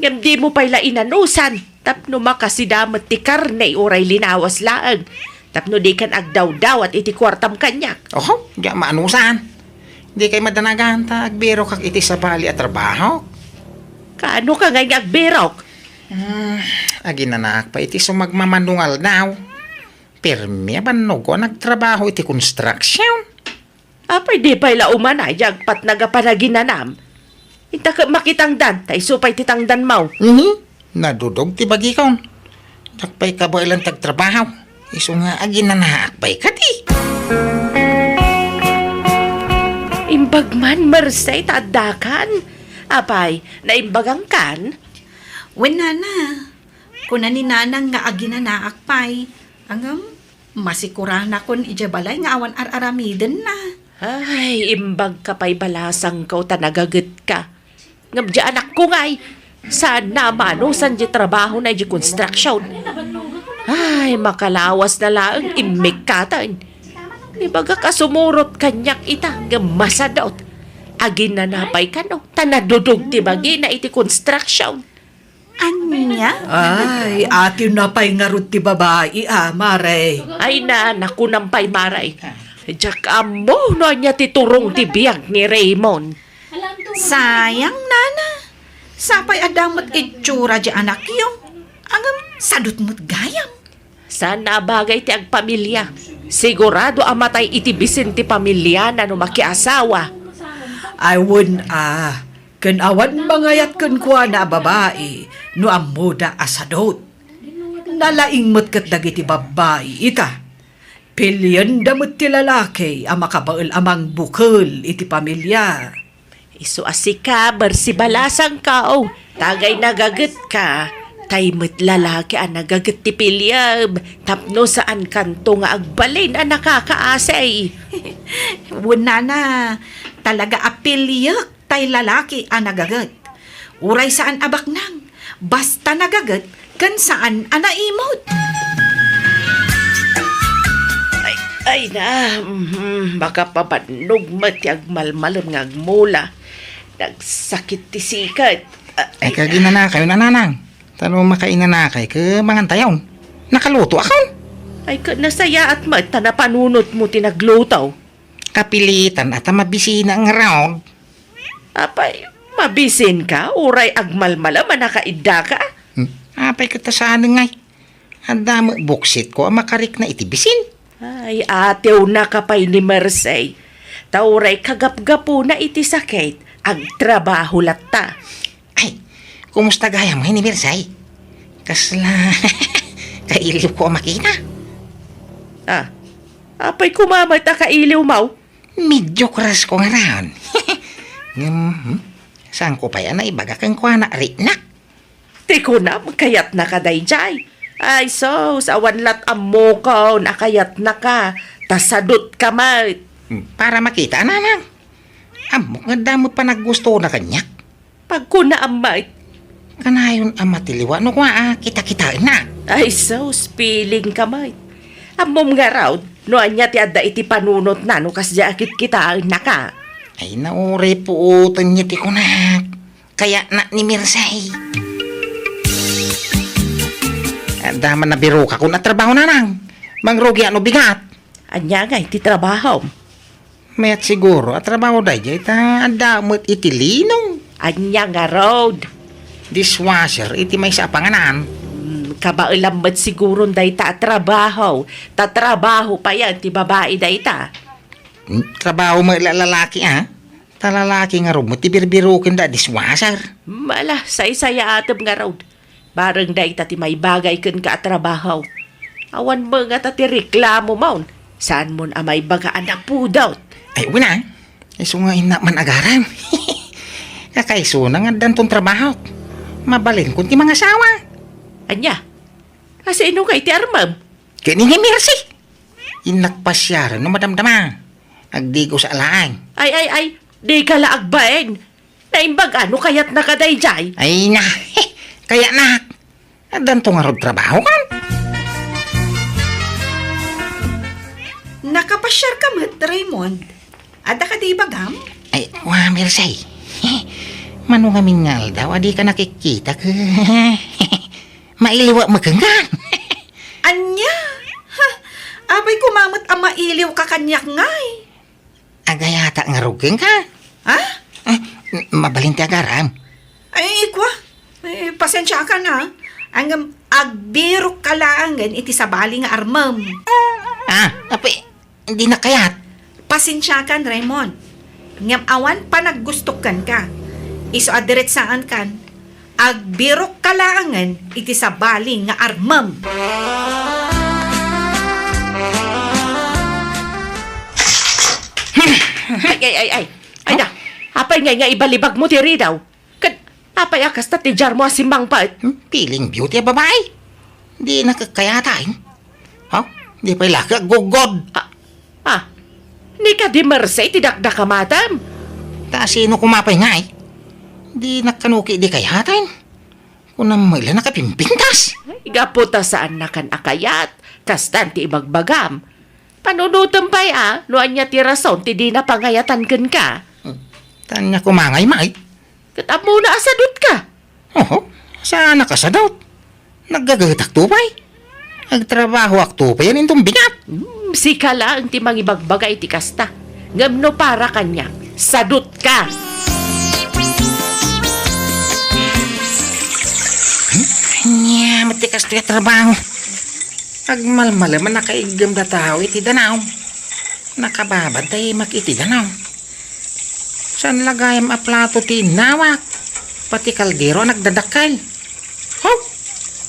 ngem dimo pay la inanusan tapno makasida met ti karne uray linawas laeng, tapno dikan agdawdawat iti kuartam kaniak. Oho, dia maanusan. Di kay madanagan ta agbirokak iti sabali a trabaho. Kaano ka ngay nga agbirok? Hmm, aginanaak pay iti sumagmamano nga aldaw. Pirmi a bannogko a nagtrabaho iti construction. Apay di pay la umanay, agpatnag a panaginanam. Inta ket makitangdan, ta isu pay ti tangdanmo. Mhm. Nadudog ti bagikon. Diak pay kabaelan ti agtrabaho. Isu nga aginanaak pay kadi. Imbag man, Merced, ta addakan. Apay, naimbagangkan? Wen, nana. Kuna ni nanang nga aginanaak pay. Ngem, masikuranakon idiay balay nga awan ar-aramidenna. Ay, imbag ka pay balasangko ta nagagetka. Ngem di anakko ngay, saanna a maanusan di trabahona idiay construction. Ay, makalawas na laeng immikkaten. Ibagak a sumurot kaniak ita, ngem masadot. Aginana pay kano, ta nadudog ti bagina iti construction. Ania? Ay, atienna pay ngarud ti babai, a, Mare. Ay na, nakunam pay, Mare. Diak ammo no ania ti turong ti biag ni Raymond. Sayang, nana. Sapay adda met itsura di anakyo. Ngem sadut met gayam. Saan a bagay ti agpamilia. Sigurado a matay iti bisin ti pamiliana no makiasawa. Ay, wen, a. Ken awan mangayat kenkuana a babai no ammoda a sadut. Nalaing met ket dagiti babbai ita. Pilienda met ti lalaki a makabael a mangbukel iti pamilia. Isu a sika, Merced, balasangko, tagay nagagetka, tay met lalaki a nagaget ti piliem, tapno saankanto nga agbalin a nakakaasi. Wen, nana, talaga a piliek tay lalaki a nagaget. Uray saan a baknang, basta nagaget ken saan a naimut. Ay, ay na, mhm, makapabannog met ti agmalmalem nga agmula. Nagsakit ti sikat. Ay, ay, kaginanakayon, nanang. Tano makainanakay, ke mangantayon. Nakaluto akon. Ay, ka nasayaat met ta napanunot mo ti nagluto. Kapilitan a ta mabisina ngarud. Apay, mabisinka, uray agmalmalem a nakaiddaka? Hmm. Apay ket ta saan ngay? Adda met buksitko a makarikna iti bisin. Ay, atiwnaka pay ni Merced. Ta uray kagapgapuna iti sakit, agtrabaho latta. Ay, kumusta gayam ngay ni Merced? Kasla kailiwko a makita. Ah, apay koma met a kailiwmo? Medyo crush ko ngarud. Ngem, hmm, saanko pay a naibaga kenkuana a riknak. Ti kunam, kayatnaka daydiay. Ay, sus, awan lat' ammokon a kayatnaka, ta sadutka met. Hmm, para makita, nanang. Ammok nga adda met panaggustona kaniak. Pagkunaam met. Kanayon a matiliwa no kua a kita-kitaenna. Ay, sus, pilingka met. Ammom ngarud, no ania ti adda iti panunotna no kasdiay a kitkitaennaka. Ay, nauray puoten ti kunak. Kayatna ni Merced. Adda man nabirokakon a trabaho, nanang. Mangrugiak no bigat. Ania ngay ti trabahom? Mayat siguro a trabaho daydiay ta adda met iti linong. Ania ngarud? Dishwasher iti maysa a panganan. Hmm, kabaelam met siguron dayta a trabaho. Ta trabaho payen ti babai dayta. Hmm, trabaho met la lalaki, a? Ta lalaki ngarud met ti birbirokenda a dishwasher. Mala, saysayaatem ngarud. Bareng dayta ti maibagay kenka a trabaho. Awan met ngata ti reklamomon. Saanmon a maibaga a napudot? Ay, wen a. Isu nga innak man agaram. Kakaisuna nga addanton trabaho. Mabalinkon ti mangasawa. Ania? Asino ngay ti armem? Ken ni Mercy. Innak pasiaren no madamdama. Agdigos a laeng. Ay, ay, ay, dika la agbain. Naimbag a no kayatnaka daydiay. Ay na, kayatnak. Addanto ngarud trabaho kan? Nakapasiarka met, Raymond? Adda kadi ibagam? Ay, wa, Mercy. Mano ngamin nga aldaw a dika nakitkita ket mailiwak met kenka. Ania? Ha? Apay koma met a mailiwka kaniak ngay? Agayatak ngarud kenka. Ha? Ah, mabalin ti agaram. Ay, kua. Eh, pasensiakan, a. Ngem agbirokka laengen iti sabali nga armem. Ah, apay, dinak kayat. Pasensiakan, Raymond. Ngem awan panaggustok kenka. Isu a diretsaankan, agbirokka laengen iti sabali nga armem. Ay, ay, ay, ay. Ay, da. Apay ngay nga ibalibagmo ti ridaw? Ket apay a kasta ti diarmo a simmangpet? Hmm, feeling beauty a babai. Dinak kayat, a. Ha? Di pay la ka aggugod. Ah, ah. Ni kadi Mercy ti dakdakamatem? Ta sino koma pay ngay? Dinak kano ketdi kayat. Kunam met la nakapimpintas. Ay, gapu ta saannakan a kayat, kastan ti ibagbagam. Panunotem pay a, no ania ti rason ti dina pangayatan kenka. Hmm. Ta ania koma ngay, May? Ket ammona a sadutka. Oho, saanak a sadut. Naggagahetakto pay. Agtrabahoakto payen inton bigat. Hmm, sika laeng ti mangibagbaga iti kasta. Ngem no para kaniak, sadutka. Hmm? Ania met ti kastoy a trabaho? Agmalmalem a nakaiggem dataw iti danaw. Nakababad ta imak iti danaw. Saan la gayam a plato ti innawak? Pati kaldero a nagdadakkel. Haw!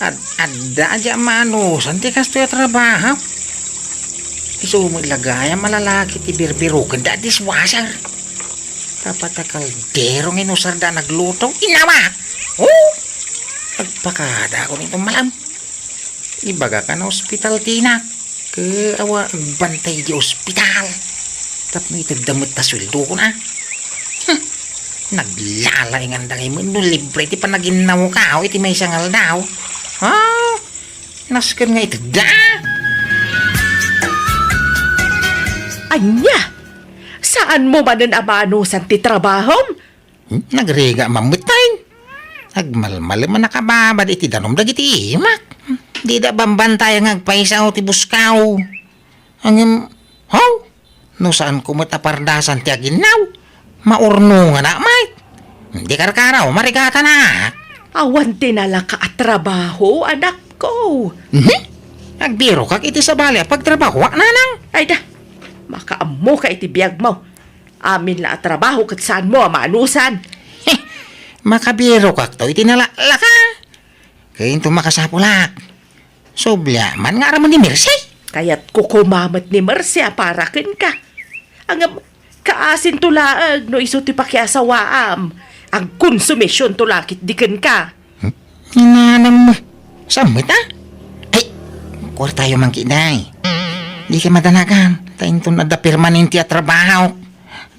Ad-, adda a di amanusan ti kastoy a trabaho. Isu met la gayam a lalaki ti birbirokenda a dishwasher. Tapno kaldero nga inusarda a nagluto. Innawak! Oh! Agpakadakon iton malam. Ibagak a naospital ti inak. Ket awan agbantay di ospital. Tapno itedda met ta sueldokon a. Hmm. Naglalainganda ngay met no libre ti panaginnawko iti maysa nga aldaw. Ha? Nasken nga itedda. Ania? Saanmo manen a maanusan ti trabahom? Hmm, nagrigat man met tayen. Agmalmalem a nakababad iti danum dagiti imak. Dida bambantayan nga agpayso ti buskaw. Ngem, haw, no saanko met a pardasan ti aginnaw, maurnonganak met. Di karkaro, marigatanak. Awan ti nalaka a trabaho, anakko. Mhm. Agbirokak iti sabali a pagtrabahoak, nanang. Ay da, makaammoka iti biagmo. Amin la a trabaho ket saanmo a maanusan. Heh, makabirokakto iti nalaklaka. Ket inton makasapulak, sublia man nga aramon ni Mercy. Kayatko koma met ni Mercy a para kenka. Ngem, kaasinto laeng no isu ti pakiasawaam. Agkonsumisionto la ketdi kenka. Hmm? Ni nanang mo. Saan met a? Ay, kuartayo man ketdi. Dika madanagan, ta inton adda permanente a trabaho,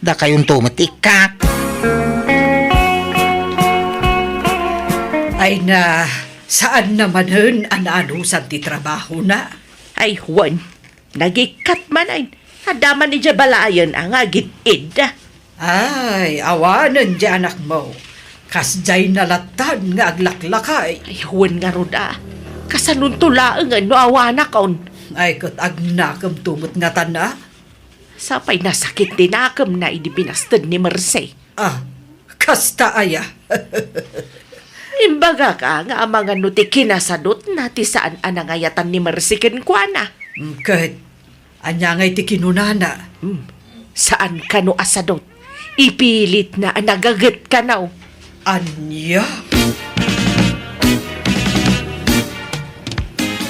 dakayonto met ti ikkak. Ay na, saanna manen a naanusan ti trabahona? Ay, wen. Nagikkat man ay. Adda man idiay balayen a nga agid-id. Ay, awanen di anakmo. Kasdiay nalatan nga aglaklakay. Ay, wen ngarud a. Kasanonto laengen no awanakon? Ay, ket agnakemto met ngatan a. Sapay nasakit ti nakemna idi binasted ni Mercy. Ah, kasta aya? Imbagak a nga amangan no ti kinasadutna ti saan a nangayatan ni Mercy kenkuana. Mm, ket ania ngay ti kinunana? Hmm, saan kano a sadut. Ipilitna a nagaget kano. Ania?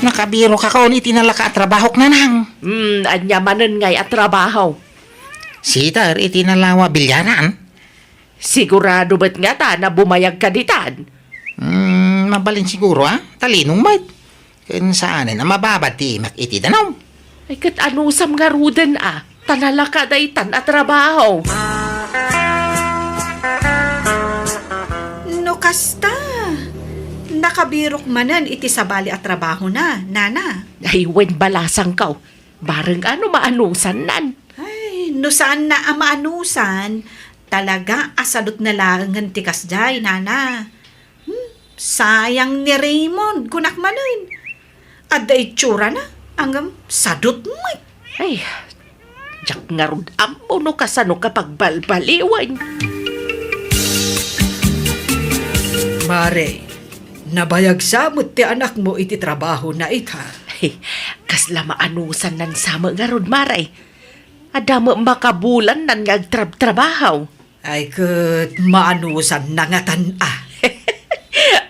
Nakabirok a kaon iti nalaka a trabahok, Nanang. Hmm, ania manen ngay a trabaho? Sider iti nalawa a bilyaran. Sigurado met ngata a bumayag ka ditan? Hmm, mabalin siguro, a. Talinong met. Ken saanen a mababad ti imak iti danum. Ay, ket anusam ngaruden a, ta nalaka daytan a trabaho. No kasta, nakabirok manen iti sabali a trabahona, Nana. Ay, wen, balasangko. Bareng a no maanusannan. Ay, no saanna a maanusan, talaga a sadutna laengen ti kasdiay, Nana. Hmm, sayang ni Raymond, kunak manen. Adda itsurana, ngem sadut met. Ay, diak ngarud ammo no kasano ka pagbalbaliwen. Mare, nabayag sa met ti anakmo iti trabahona ita. Ay, kasla maanusannan sa met ngarud, Mare. Adda met makabulannan nga agtrabtrabaho. Ay, ket maanusanna ngatan a.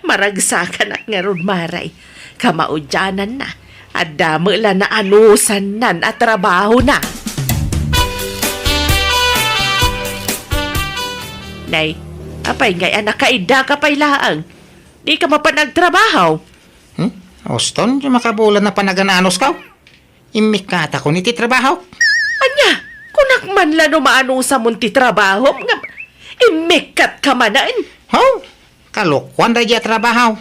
Maragsakanak ngarud, Mare. Kamaudiananna, adda met la naanusannan a trabahona. Nay, apay ngay a nakaiddaka pay laeng? Dika mapan agtrabaho? Hmm? Uston, ti makabulan a panagan-anusko. Immikkatakon iti trabahok. Ania? Kunak man la no maanusamon ti trabahom nga immikkatka manen? Ho? Kalokuan daydiay a trabaho.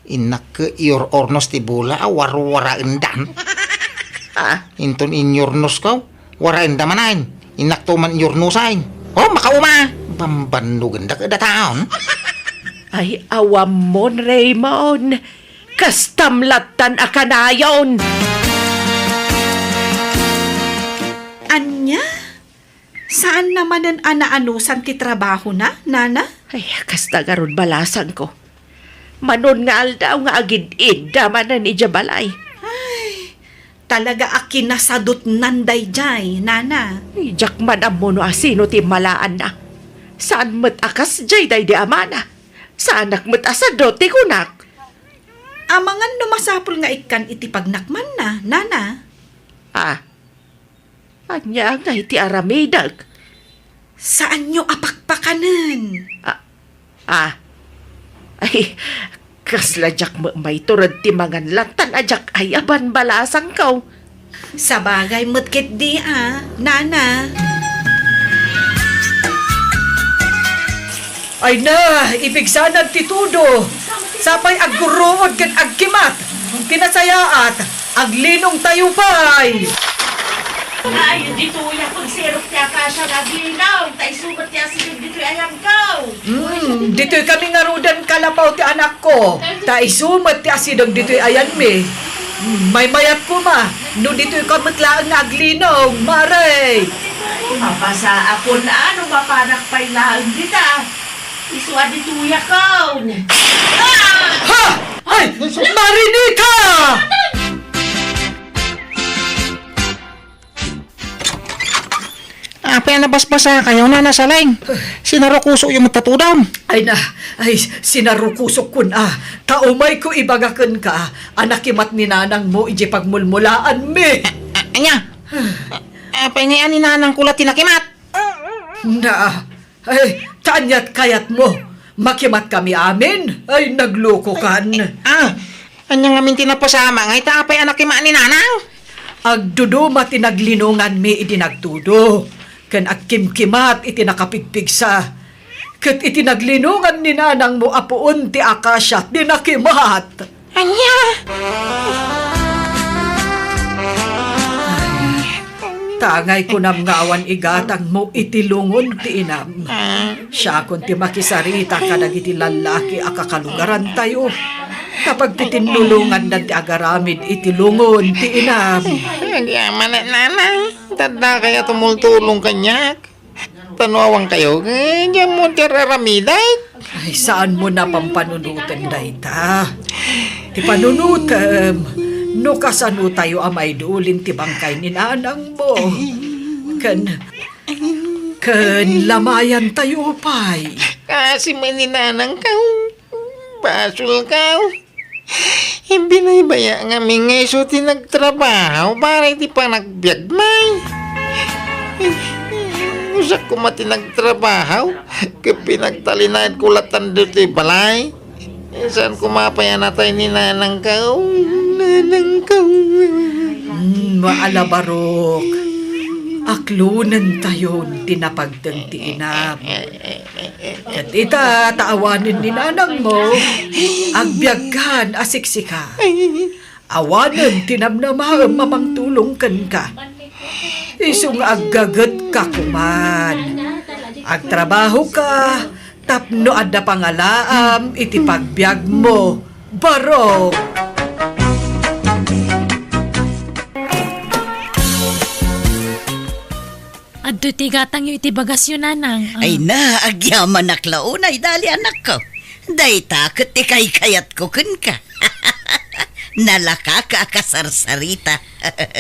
Innak iyor-ornos ti bola a warwaraendan. Ah? Inton inyornosko, waraenda manen. Innakto man iyornosen. O, makauma! Bambannogenda kadataon. Ay, awammon, Raymond. Kastam lattan a kanayon. Ania? Saanna manen a naanusan ti trabahona, Nana? Ay, kasta ngarud balasangko. Manon nga aldaw nga agid-idda manen idiay balay. Ay, talaga a kinasadutnan daydiay, Nana. Ay, diak man ammo no asino ti immalaanna. Saan met a kasdiay daydi amana. Saanak met a sadut ti kunak. Amangan no masapul nga ikkan iti pagnakmanna, Nana. Ah, ania ngay ti aramidek? Saanyo a pakpakanen. Ah, ah. Ay, kasla diak met maitured ti mangan lattan a diak ay-aban balasangko. Sabagay met ketdi a, Nana. Ay na, ipigsanad ti tudo. Sapay aggurruod ket agkimat. Ti nasayaat, aglinongtayo pay. Ay, ditoy a pagsirok ti akasia nga aglinong, ta isu met ti asideg ditoy ayanko. Hmm, ditoy kami ngaruden kalapaw ti anakko, ta isu met ti asideg ditoy ayanmi. Hmm, maymayat koma, no ditoy ka met laeng nga aglinong, Mare. Mapasaakon a no mapanak pay laeng dita. Isu a ditoyakon. Ah! Ha! Ay, Marinita! Apay a nabasbasakayo, Nana Saleng? Sinarukusokyo met ta tudom. Ay na, ay, sinarukusokkon a. Ta umayko ibaga kenka a nakimat ni nanangmo idiay pagmulmulaanmi. A-, a-, ania? A-, apay ngay a ni nanangko la ti nakimat? Na, ay, ta aniat kayatmo? Makimat kami amin? Ay, naglokokan. Ah, ania ngamin ti napasamak ngay ta apay a nakimat ni nanang? Agduduma ti naglinonganmi idi nagtudo, ken agkimkimat iti nakapigpigsa. Ket iti naglinongan ni nanangmo a puon ti akasia ti nakimat. Ania? Ta angay kunam nga awan igatangmo iti lungon ti inam. Siakon ti makisarita kadagiti lallaki a kakalugarantayo. Ta pagtitinnulongandan ti agaramid iti lungon ti inam. Agyamanak, Nanang. Tadda kaya tumultulong kaniak. Ta no awan kayo, eh, diyan mo ti ar-aramidak. Ay, saan mo na pampanunoten dayta? Ti panunotem, no kasano tayo a maidulin ti bangkay ni nanang mo. Ken, ken lamayan tayo pay. Kasi may ni nanang ka, basol ka. Binaybaya ngamin nga isu ti nagtrabaho para iti panagbiag, may. Usak koma ti nagtrabaho, ket pinagtalinaed ko latan ditoy balay. Saan koma pay a natay ni nanang ka, nanang ka. Hmm, maalabarok. Aklonen tayon ti napagteng ti inam. Ket ita, ta awanen ni nanang mo, agbiagkan a siksika. Awanen ti namnamaem a mangtulong kenka. Isu nga aggagetka koman. Agtrabahoka tapno adda pangalaam iti pagbiagmo. Barok! Adtoy ti gatangyo iti bagasyo, nanang. Ah. Ay na, agyamanak la unay, dali, anakko. Dayta ket ti kaykayatko kenka. Nalaka ka a kasarsarita.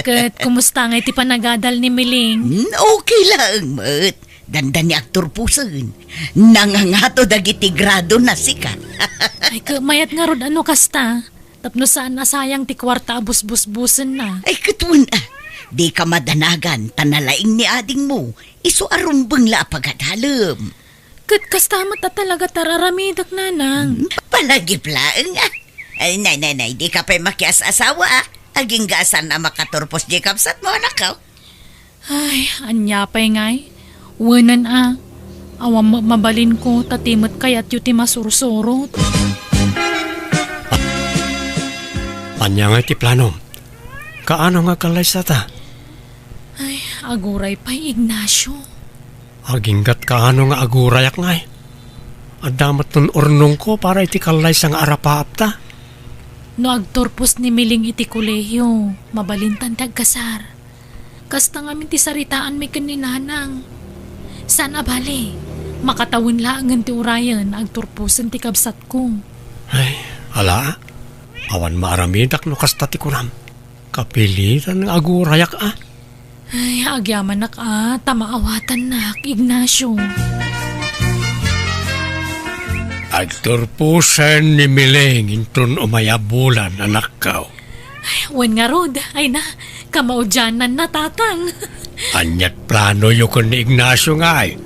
Ket kumusta ngay ti panagadal ni Miling? Hmm, okay laeng met. Dandani agturposen. Nangangato dagiti grado na sika. Ay, ket mayat ngarud a no kasta. Tapno saan a sayang ti kuarta a busbusbusenna. Ay, ket wen, ah. Dika madanagan, ta nalaing ni adingmo. Isu a rumbeng la a pagadalem. Ket kasta met a talaga ti ar-aramidek, nanang. Hmm, palagip laeng, ah. Ay, nay, nay, nay, dika pay makias-asawa, ah. Agingga a saan a makaturpos diay kabsatmo, anakko. Ay, ania pay ngay? Wenen a, awan met mabalinko, ta ti met kayatyo ti masursurot. Ania ngay ti planom? Kaano nga agkallaysata? Ay, aguray pay, Ignacio. Aginggat kaano nga agurayak ngay? Adda met nun urnongko para iti kallaysa nga arapaapta. No agturpos ni Miling iti kolehio, mabalintan ti agkasar. Kasta ngamin ti saritaanmi ken ni nanang. Saan a bale, makatawen laengen ti urayen, agturposen ti kabsatko. Ay, ala, awan maaramidak no kasta ti kunam. Kapilitan nga agurayak a. Ay, agyamanak a, ta maawatannak, Ignacio. Agturposen ni Miling inton umay a bulan, anakko. Ay, wen ngarud, ay na, kamaudiananna, tatang. Aniat planoyo ken ni Ignacio ngay?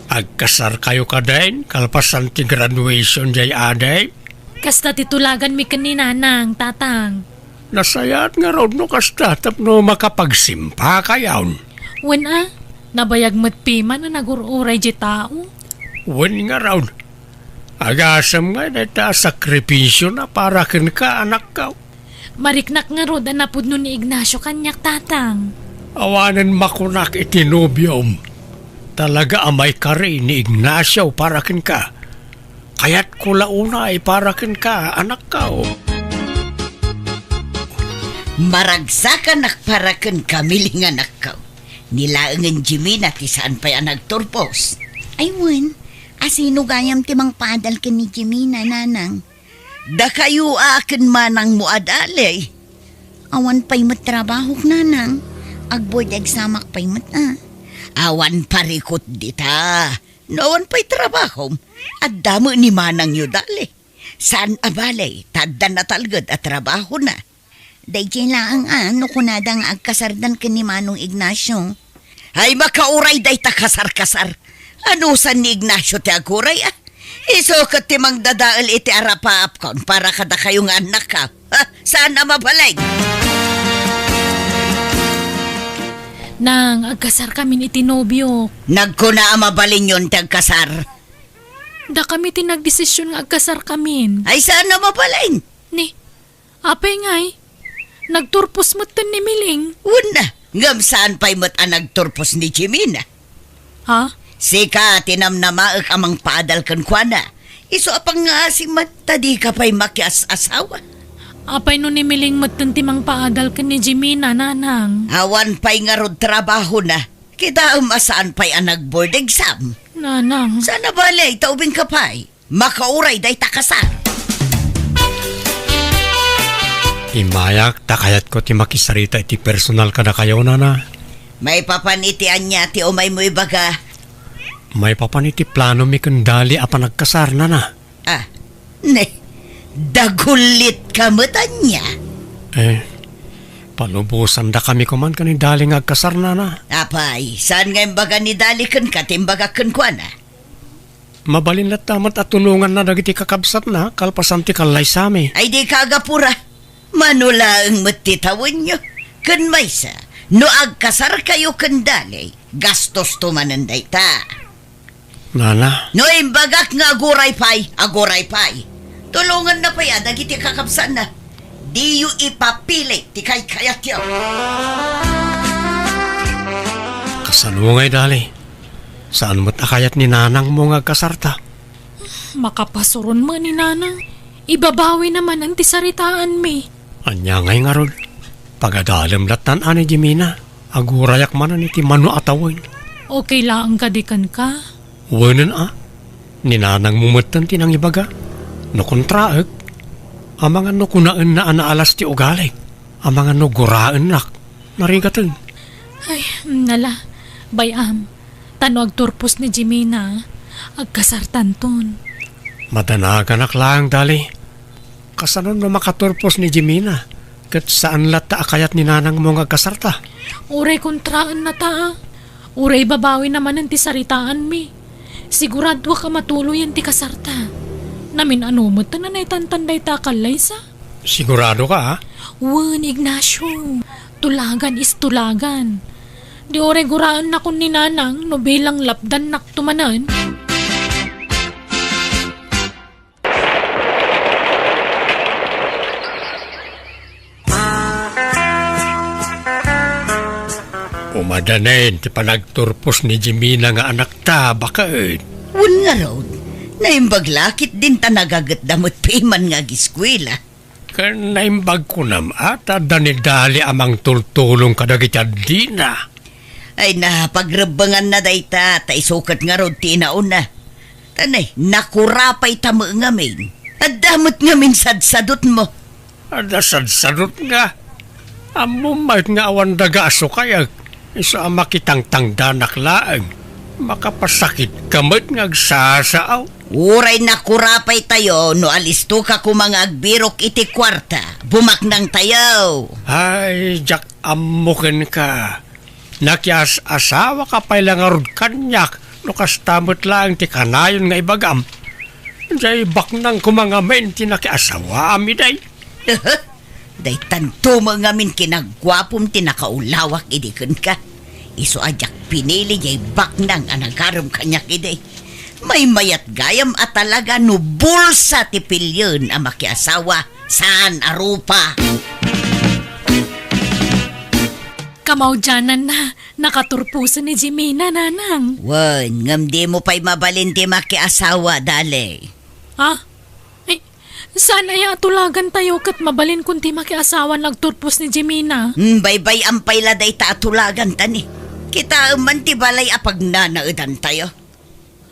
Agkasarkayo kadin, kalpasan ti graduation diay adi? Kasta ti tulaganmi ken ni nanang, tatang. Nasayaat ngarud no kasta tapno makapagsimpakayon. Wen a, nabayag met piman a nagur-uray diay tao. Wen ngarud, agasem ngay dayta a sakripisiona para kenka, anakko. Mariknak ngarud a napudno ni Ignacio kaniak, tatang. Awanen makunak iti nobiom. Talaga a maikari ni Ignacio para kenka. Kayatko la unay para kenka, anakko. Maragsakanak para kenka, Miling, anakko. Ni laengen Jimina ti saan pay a nagturpos. Ay wen, a sino gayam ti mangpaadal ken ni Jimina, nanang? Dakayo a ken manangmo a dali. Awan pay met trabahok, nanang. Agboard examak pay met a. Awan parikut dita. No awan pay trabahom, adda met ni manangyo dali. Saan a bale, ta adda natalged a trabahona. Daydiay laeng a no kunada nga agkasardan ken ni Manong Ignacio. Ay, makauray dayta kasar-kasar. Anusan ni Ignacio ti aguray, a? Isu ket ti mangdadael iti arapaapkon para kadakayo nga annakko. Ha? Saan a mabalin? Nang, agkasarkamin iti nobiok. Nagkuna a mabalinyon ti agkasar. Dakami ti nagdesisyon nga agkasarkamin. Ay, saan a mabalin? Ni, apay ngay? Nagturpos metten ni Miling. Wen a, ngem saan pay met a nagturpos ni Jimina? Ha? Sika ti namnamaek a mangpaadal kenkuana. Isu a pangngaasim met ta dika pay makias-asawa. Apay no ni Miling metten ti mangpaadal ken ni Jimina, nanang? Awan pay ngarud trabahona. Kitaem a saan pay a nag-board exam. Nanang. Saan a bale, ta ubingka pay. Makauray dayta kasar. Immayak ta kayatko ti makisarita iti personal kadakayo, nana. Maipapan iti ania ti umaymo ibaga? Maipapan iti planomi ken Dali a panagkasar, nana. Ah, ne, dagullitka met ania? Eh, palubosandakami koman ken ni Dali nga agkasar, nana. Apay, saan nga imbaga ni Dali kenka ti imbagak kenkuana? Mabalin latta met a tulonganna dagiti kakabsatna kalpasan ti kallaysami. Ay, dika agapura. Mano laeng met ti tawenyo. Ken maysa, no agkasarkayo ken Dali, gastosto manen dayta. Nana. No imbagak nga aguray pay, aguray pay. Tulonganna pay a dagiti kakabsatna. Diyo ipapili ti kaykayatyo. Kasano ngay, Dali? Saan met a kayat ni nanangmo nga agkasarta? Makapasuron met ni nanang. Ibabawina manen ti saritaanmi. Ania ngay ngarud? Pagadalem lattan a ni Jimina. Agurayak manen iti mano a tawen. Okay laeng kadi kenka? Wenen a. Ni nanangmo metten ti nangibaga. No kontraek, amangan no kunaenna a naalas ti ugalik. Amangan no guraennak. Narigaten. Ay, nala. Bay-am. Ta no agturpos ni Jimina, agkasartanton. Madanaganak laeng, Dali. Kasano no makaturpos ni Jimina, ket saan latta a kayat ni nanangmo nga agkasarta? Uray kontraennata, a. Uray ibabawina manen ti saritaanmi. Siguradoak a matuloyen ti kasarta. Namin-ano met a naitantan dayta a kallaysa? Siguradoka, a? Wen, Ignacio. Tulagan is tulagan. Di uray guraennakon ni nanang no bilang lapdannakto manen. Umadanen ti panagturpos ni Jimina nga anakta, baket. Wen ngarud, naimbag la ketdin ta nagagetda met piman nga ageskuela. Ken naimbag kunam a ta adda ni Dali a mangtultulong kadagiti addina. Ay na, pagrebbenganna dayta, ta isu ket ngarud ti inauna. Ta ne, nakurapayta met ngamin. Adda met ngamin sadsadutmo. Adda sadsadutna. Ammom met nga awan daga a sukayek. Isu a makitangtangdanak laeng. Makapasakitka met nga agsasao. Uray nakurapaytayo no alistoka koma nga agbirok iti kuarta. Bumaknangtayo. Ay, diak ammo kenka. Nakias-asawaka pay la ngarud kaniak no kasta met laeng ti kanayon nga ibagam. Diay baknang koma ngamin ti nakiasawaam idi. Daytanto met ngamin kinaguapom ti nakaulawak idi kenka. Isu a diak pinili diay baknang a nagarem kaniak idi. Maymayat gayam a talaga no bulsa ti pilien a makiasawa saan a rupa. Kamaudiananna, nakaturposen ni Jimina, nanang. Wen, ngem dimo pay mabalin ti makiasawa, Dali. Ha? Ay, saan aya a tulagantayo ket mabalinkon ti makiasawa no agturpos ni Jimina? Hmm, baybay-am pay la dayta a tulaganta ni. Kitaem man ti balay a pagnanaedantayo.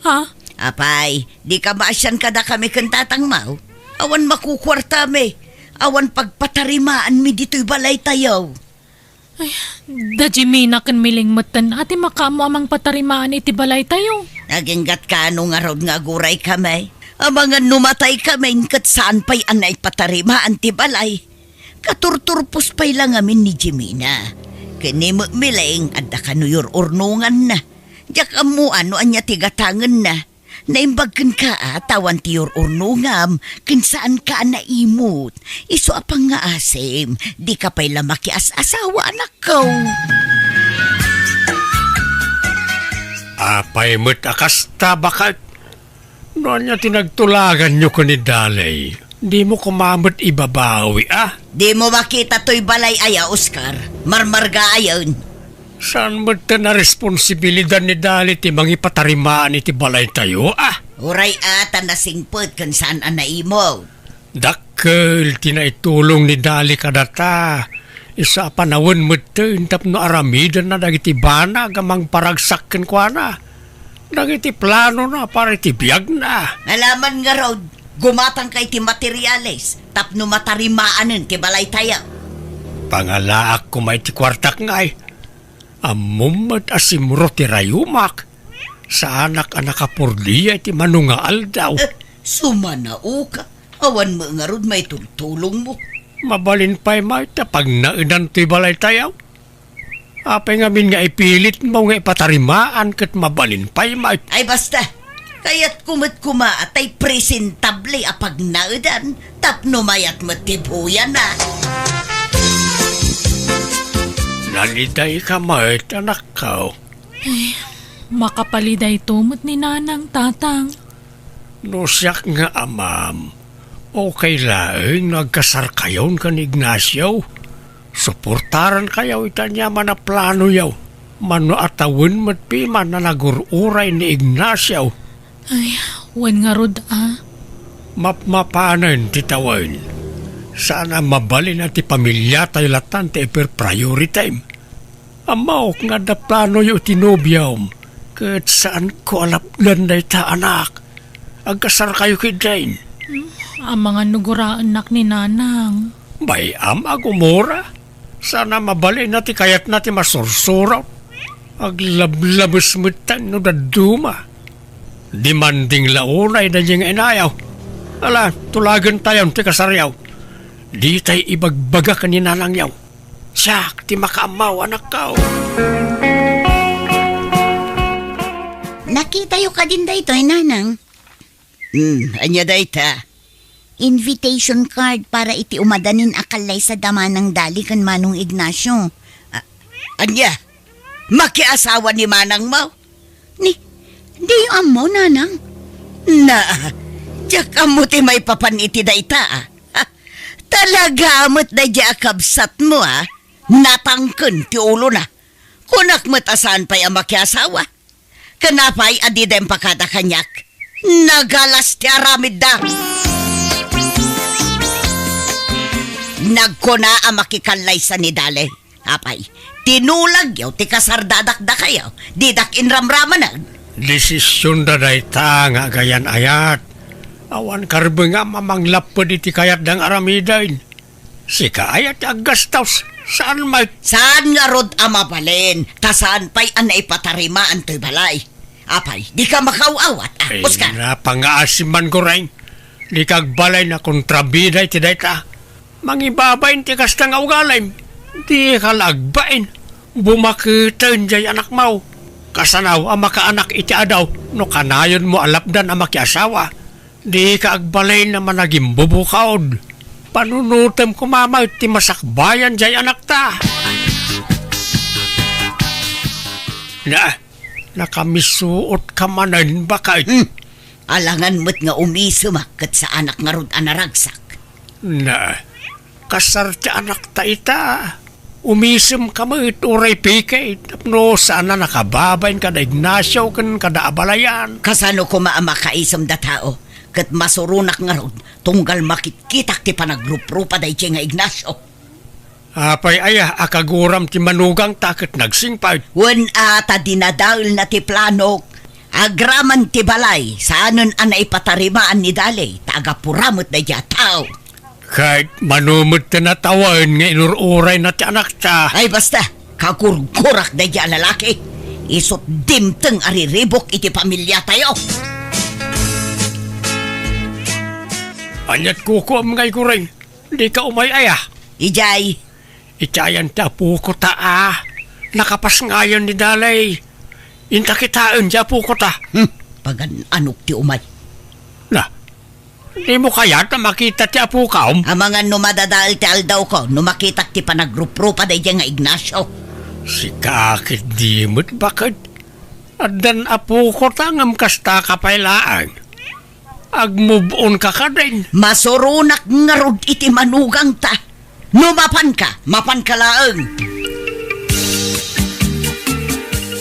Ha? Apay, dika maasian kadakami ken Tatang Mau? Awan makukuartami. Awan pagpatarimaanmi ditoy balaytayo. Ay, da Jimina ken Miling metten a ti makaammo a mangpatarimaan iti balaytayo. Aginggatka no ngarud nga aguraykami. Amangan no mataykami ket saan pay a naipatarimaan ti balay. Katurturpos pay la ngamin ni Jimina. Ken ni Miling, adda kano yur-urnonganna. Diak ammo no ania ti gatangenna. Naimbag kenka a ta awan ti yur-urnongam ken saanka a naimut. Isu a pangngaasim, dika pay la makias-asawa, anakko. Apay met a kasta, baket? No ania ti nagtulaganyo ken ni Dali? Dimo koma met ibabawi, a? Dimo makita toy balay aya, Oscar? Marmarga ayen. Saan met ta a responsibilidad ni Dali ti mangipatarimaan iti balaytayo, a? Uray a ta nasingpet ken saan a naimut. Dak Kel ti naitulong ni Dali kadata, isu a panawen metten tapno aramidenna dagiti banag a mangparagsak kenkuana, dagiti planona para iti biagna. Alaman ngarud, gumatangka iti materiales tapno matarimaanen ti balaytayo. Pangalaak koma iti kuartak ngay. Ammom met a simro ti rayumak. Saanak a nakapordia iti mano nga aldaw. Eh, sumanaoka. Awan met ngarud maitultulongmo. Mabalin pay met ta pagnaedan toy balaytayo. Apay ngamin nga ipilitmo nga ipatarimaan ket mabalin pay met? Ay, basta. Kayatko met koma a tay presentable a pagnaedan tapno mayat met ti buyana. Nalidayka met, anakko. Ay, makapalidayto met ni Nanang, Tatang. No siak nga amam, okay laeng no agkasarkayon ken ni Ignacio. Suportarankayo iti aniaman a planoyo. Mano a tawen met piman a nagur-uray ni Ignacio. Ay, wen ngarud a. Mapmapanen ti tawen. Saan a mabalin a ti pamiliatayo latan ti iper-priority. Ammok nga adda planoyo iti nobiom, ket saanko a lapdan dayta, anak. Agkasarkayo ketdin. Hmm, amangan no guraennak ni Nanang. Bay-am a gumura. Saan a mabalin a ti kayatna ti masursurot. Aglablabes metten no dadduma. Demanding la unay daydiay nga inayo. Ala, tulagentayon ti kasaryo. Ditay ibagbaga ken ni nanangyo. Siak ti makaammo, anakko. Nakitayo kadin daytoy, Nanang? Hmm, ania dayta? Invitation card para iti umadanin a kallaysa da Manang Dali ken Manong Ignacio. A-, ania? Makiasawa ni manangmo? Ni, diyo ammo, Nanang? Na, diak ammo ti maipapan iti dayta, a. Ha? Talaga met daydiay a kabsatmo, a. Natangken ti ulona. Kunak met a saan pay a makiasawa. Ken apay a dida impakada kaniak? Nagalas ti aramidda. Nagkuna a makikallaysa ni Dali. Apay, tinulagyo ti kasardadak dakayo, didak inramramanen. Desisionda dayta nga agayan-ayat. Awan karbengam a manglapped iti kayatda nga aramiden. Sika aya ti aggastos, saan met? Saan ngarud a mabalin, ta saan pay a naipatarimaan toy balay. Apay, dika makaw-awat, a, Ay, Oscar? Napangaasim man, Gureng. Dika agbalin a kontrabida iti dayta. Mangibabain ti kasta nga ugalim. Dika la agbain. Bumaketen jay anakmo. Kasano a makaanak iti adaw no kanayonmo a lapdan a makiasawa? Dika agbalin a managimbubukod. Panunotem koma met ti masakbayan jay anakta. Na, nakamisuot ka manen, baket. Hmm. Alangan met nga umisemak ket saanak ngarud a naragsak. Na, kasar ti anakta ita. Umisemka met uray piki tapno saan a nakababain kada Ignacio ken kada abalayan. Kasano koma a makaisemda tao ket masuronak ngarud tunggal makitkitak ti panagruprupa daydiay nga Ignacio? Apay aya a kaguram ti manugangta ket nagsingpet? Wen a ta dinadaelna ti planok. Agraman ti balay, saanen a naipatarimaan ni Dali, ta agapura met daydiay a tao. Ket mano met ti natawen nga inur-urayna ti anakta? Ay, basta, kagurgurak daydiay a lalaki. Isut' dimteng a riribuk iti pamiliatayo. Aniat kukuam ngay, Gureng? Dika umay aya? Idiay. Iti ayan ti apokota a. Nakapasngayon ni Dali. Inta kitaen ti apokota. Hmm, pagan-anok ti umay. Na, dimo kayat a makita ti apokam? Amangan no madadael ti aldawko, no makitak ti panagruprupa daydiay nga Ignacio. Sika ket di met baket. Addan apokota ngem kasta ka pay laeng. Agmove on ka kadin. Masuronak ngarud iti manugangta. No mapanka, mapanka laeng.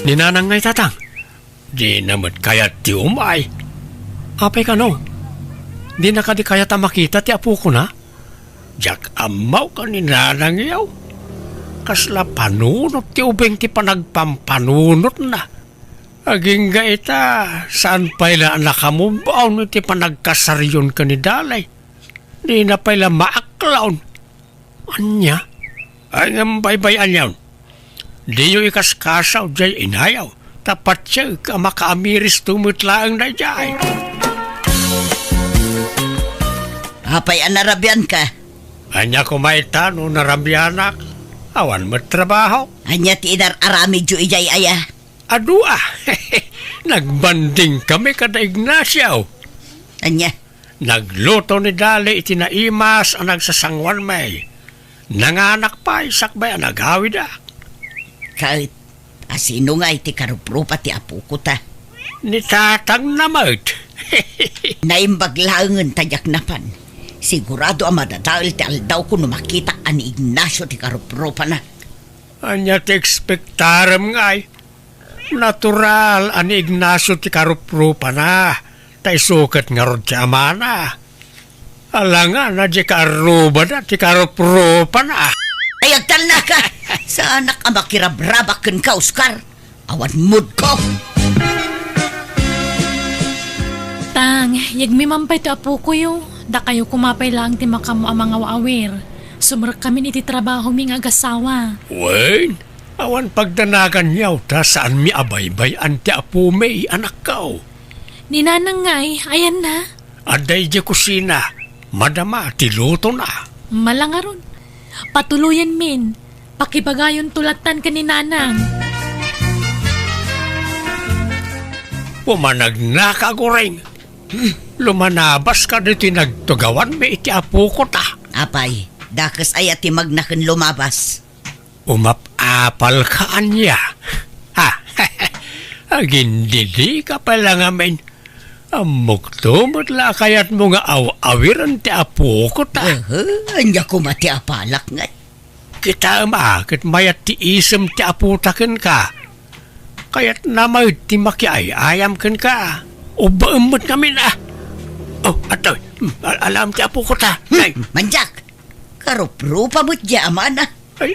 Ni Nanang ngay, Tatang? Dina met kayat ti umay. Apay kano? Dina kadi kayat a makita ti apokona? Diak ammo ken ni Nanang yaw. Kasla panunot ti ubing ti panagpampanunotna. Agingga ita, saan pay la a nakamove on iti panagkasarion ken ni Dalay. Dina pay la maaklaon. Ania? Ay, ngem baybay-anyon. Diyo ikaskasaw diay inayo, ta patiek a makaamiristo met laeng daydiay. Apay a narabianka? Ania koma ita no narabianak? Awan met trabaho. Ania ti inar-aramidyo idiay aya? Adu a. Nagbanding kami kada Ignacio. Ania? Nagluto ni Dali iti naimas a nagsasanguanmi. Nanganak pay sakbay a nagawidak. Ket asino ngay ti karuprupa ti apoko ta? Ni tatangna met. Naimbag laengen ta diak napan. Sigurado a madadael ti aldawko no makitak a ni Ignacio ti karuprupana. Ania ti ekspektarem ngay? Natural a ni Ignacio ti karuprupana, ta isu ket ngarud ti amana. Alangan a di kaarrubada ti karuprupana. Ay, agtalnaka! Saanak a makirabrabak kenka, Oscar. Awan moodko. Tang, yegmi man pay ti apokoyo. Dakayo koma pay laeng ti makaammo a mangaw-awir. Sumrekkamin iti trabahomi nga agasawa. Wen, awan pagdanagan yaw ta saanmi a baybay-an ti apomi, anakko. Ni Nanang ngay, ayanna? Adda idiay kusina, madama ti lutona. Malangaron. Patuloyenmin. Pakibagayonto lattan ken ni Nanang. Pumanagnaka, Goring. Lumanabaska ditoy nagtugawanmi iti apoko ta. Apay, dakes aya ti magna ken lumabas? Umap-apalka ania? Ha? Agindidika pay la ngamin. Ammokto met la a kayatmo nga aw-awiren ti apoko ta. Aha, ania koma ti apalak ngay? Kitaem a ket mayat ti isem ti apota kenka. Kayatna met ti makiay-ayam kenka. Ubbaem met ngamin a. Oh, adtoy. Hmm, al-, alaem ti apoko ta. Hmm, ay. Mandiak. Karuprupa met diay amana. Ay,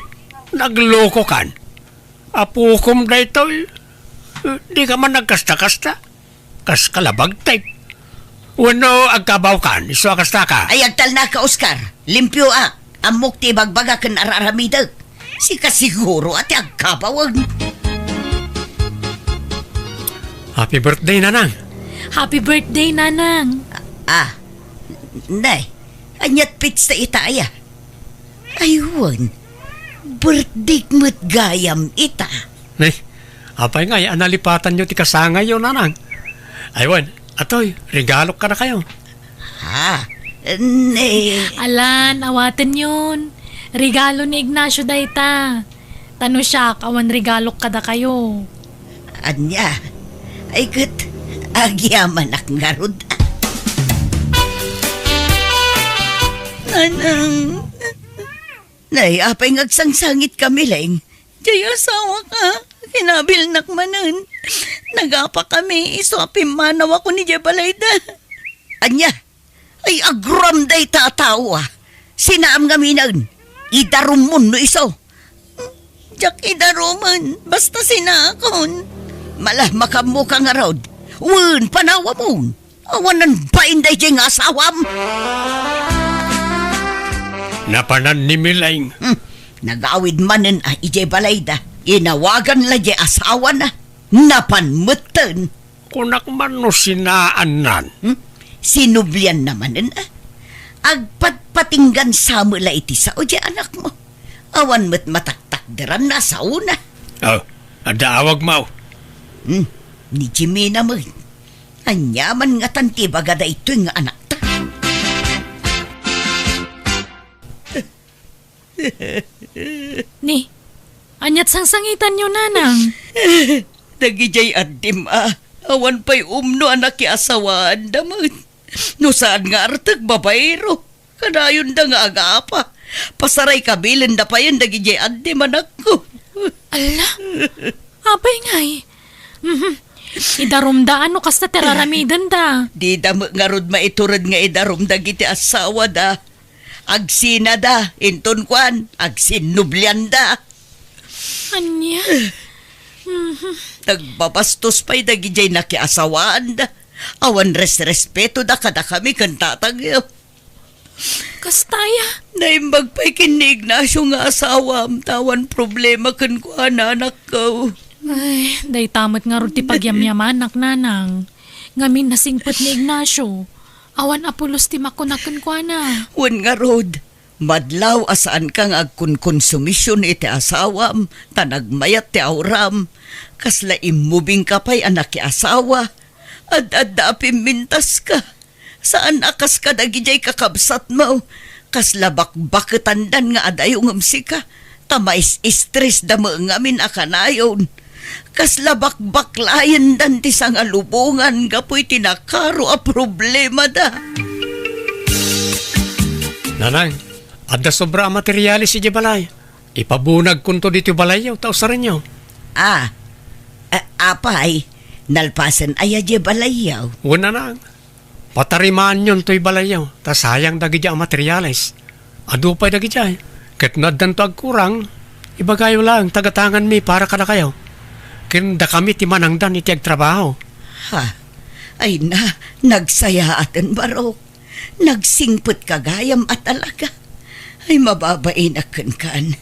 naglokokan. Apokom daytoy. Eh, dika man nagkasta-kasta. Kas kalabagtek. Wenno agkabawkan, isu a kastaka? Ay, agtalnaka, Oscar. Limpioak. Ammok ti ibagbaga ken ar-aramidek. Sika siguro a ti agkabawen. Happy birthday, Nanang! Happy birthday, Nanang! Ah, nay, aniat petsa ita aya? Ay wen, birthdayk met gayam ita. Nay, apay ngay a nalipatanyo ti kasangayyo, Nanang? Ay wen, atoy, regalok kadakayo. Ha? Ne. Alan, awatenyon. Regalo ni Ignacio dayta. Ta no siak, awan regalok kadakayo. Ania? Ay ket, agyamanak ngarud. Nanang. Nay, apay nga agsangsangitka, Mileng? Diay asawak a, kinabilnak manen. Nagapakami, isu a pimmanawakon idiay balayda. Ania? Ay, aguram dayta a tao a. Sinaam ngaminen. Idarummon no isu. Diak idarumen, basta sinaakon. Mala, makammoka ngarud. Wen, panawamon. Awanan bain daydiay nga asawam. Napanan ni Mileng. Hmm. Nagawid manen a idiay balayda. Inawagan la diay asawana. Napan metten. Kunak man no sinaannan. Hmm? Sinublianna manen a. Agpatpatinggan sa met la iti sao diay anakmo. Awan met mataktakderanna a saona. Oh, adda awagmo. Hmm, ni Jimena met. Aniaman ngatan ti ibaga daytoy nga anakta? Ni, aniat sangsangitanyo, Nanang? Dagidiay addim a, awan pay umno a nakiasawaanda met. No saan nga artek, babaero. Kadayonda nga agapa. Pasaray kabilenda payen dagidiay addim, anakko. Alla, apay ngay? Mhm. Idarumda no kasta ti ar-aramidenda. Dida met ngarud maitured nga idarum dagiti asawada. Agsinada, inton kuan, agsinnublianda. Ania? Mhm. Nagbabastos pay dagidiay nakiasawaanda. Awan resrespetoda kadakami ken tatangyo. Kasta aya? Naimbag pay ken ni Ignacio nga asawam, ta awan problema kenkuana, anakko. Ay, dayta met ngarud ti pagyamyamanak, nanang. Ngamin nasingpet ni Ignacio. Awan a pulos ti makuna kenkuana. Wen ngarud, madlaw a saanka nga agkonkonsumision iti asawam, ta nagmayat ti auram. Kasla immubingka pay a nakiasawa. Ad-adda a pimmintaska. Saan a kas kadagidiay kakabsatmo. Kasla bakbaketandan nga adayo ngem sika. Ta mais-istresda met ngamin a kanayon. Kasla bakbaklayendan ti sangalubongan gapu iti nakaro a problemada. Nanang, adda sobra a materiales idiay balay. Ipabunagkonto ditoy balayyo ta usarenyo. Ah, a-, apay, nalpasen aya diay balayyo? Wen, nanang. Patarimaanyon toy balayyo, ta sayang dagidiay a materiales. Adu pay dagidiay. Ket no addanto agkurang, ibagayo laeng ta gatanganmi para kadakayo. Ken dakami ti manangdan iti agtrabaho. Ha? Ay na, nagsayaaten, Barok. Nagsingpetka gayam a talaga. Ay, mababainak kenkan.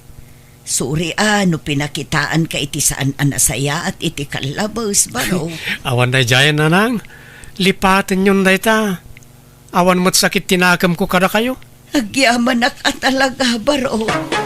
Suri a no pinakitaanka iti saan a nasayaat iti kallabes, Barok. Awan daydiayen, nanang. Lipatenyon dayta. Awan met sakit ti nakemko kadakayo. Agyamanak a talaga, Barok.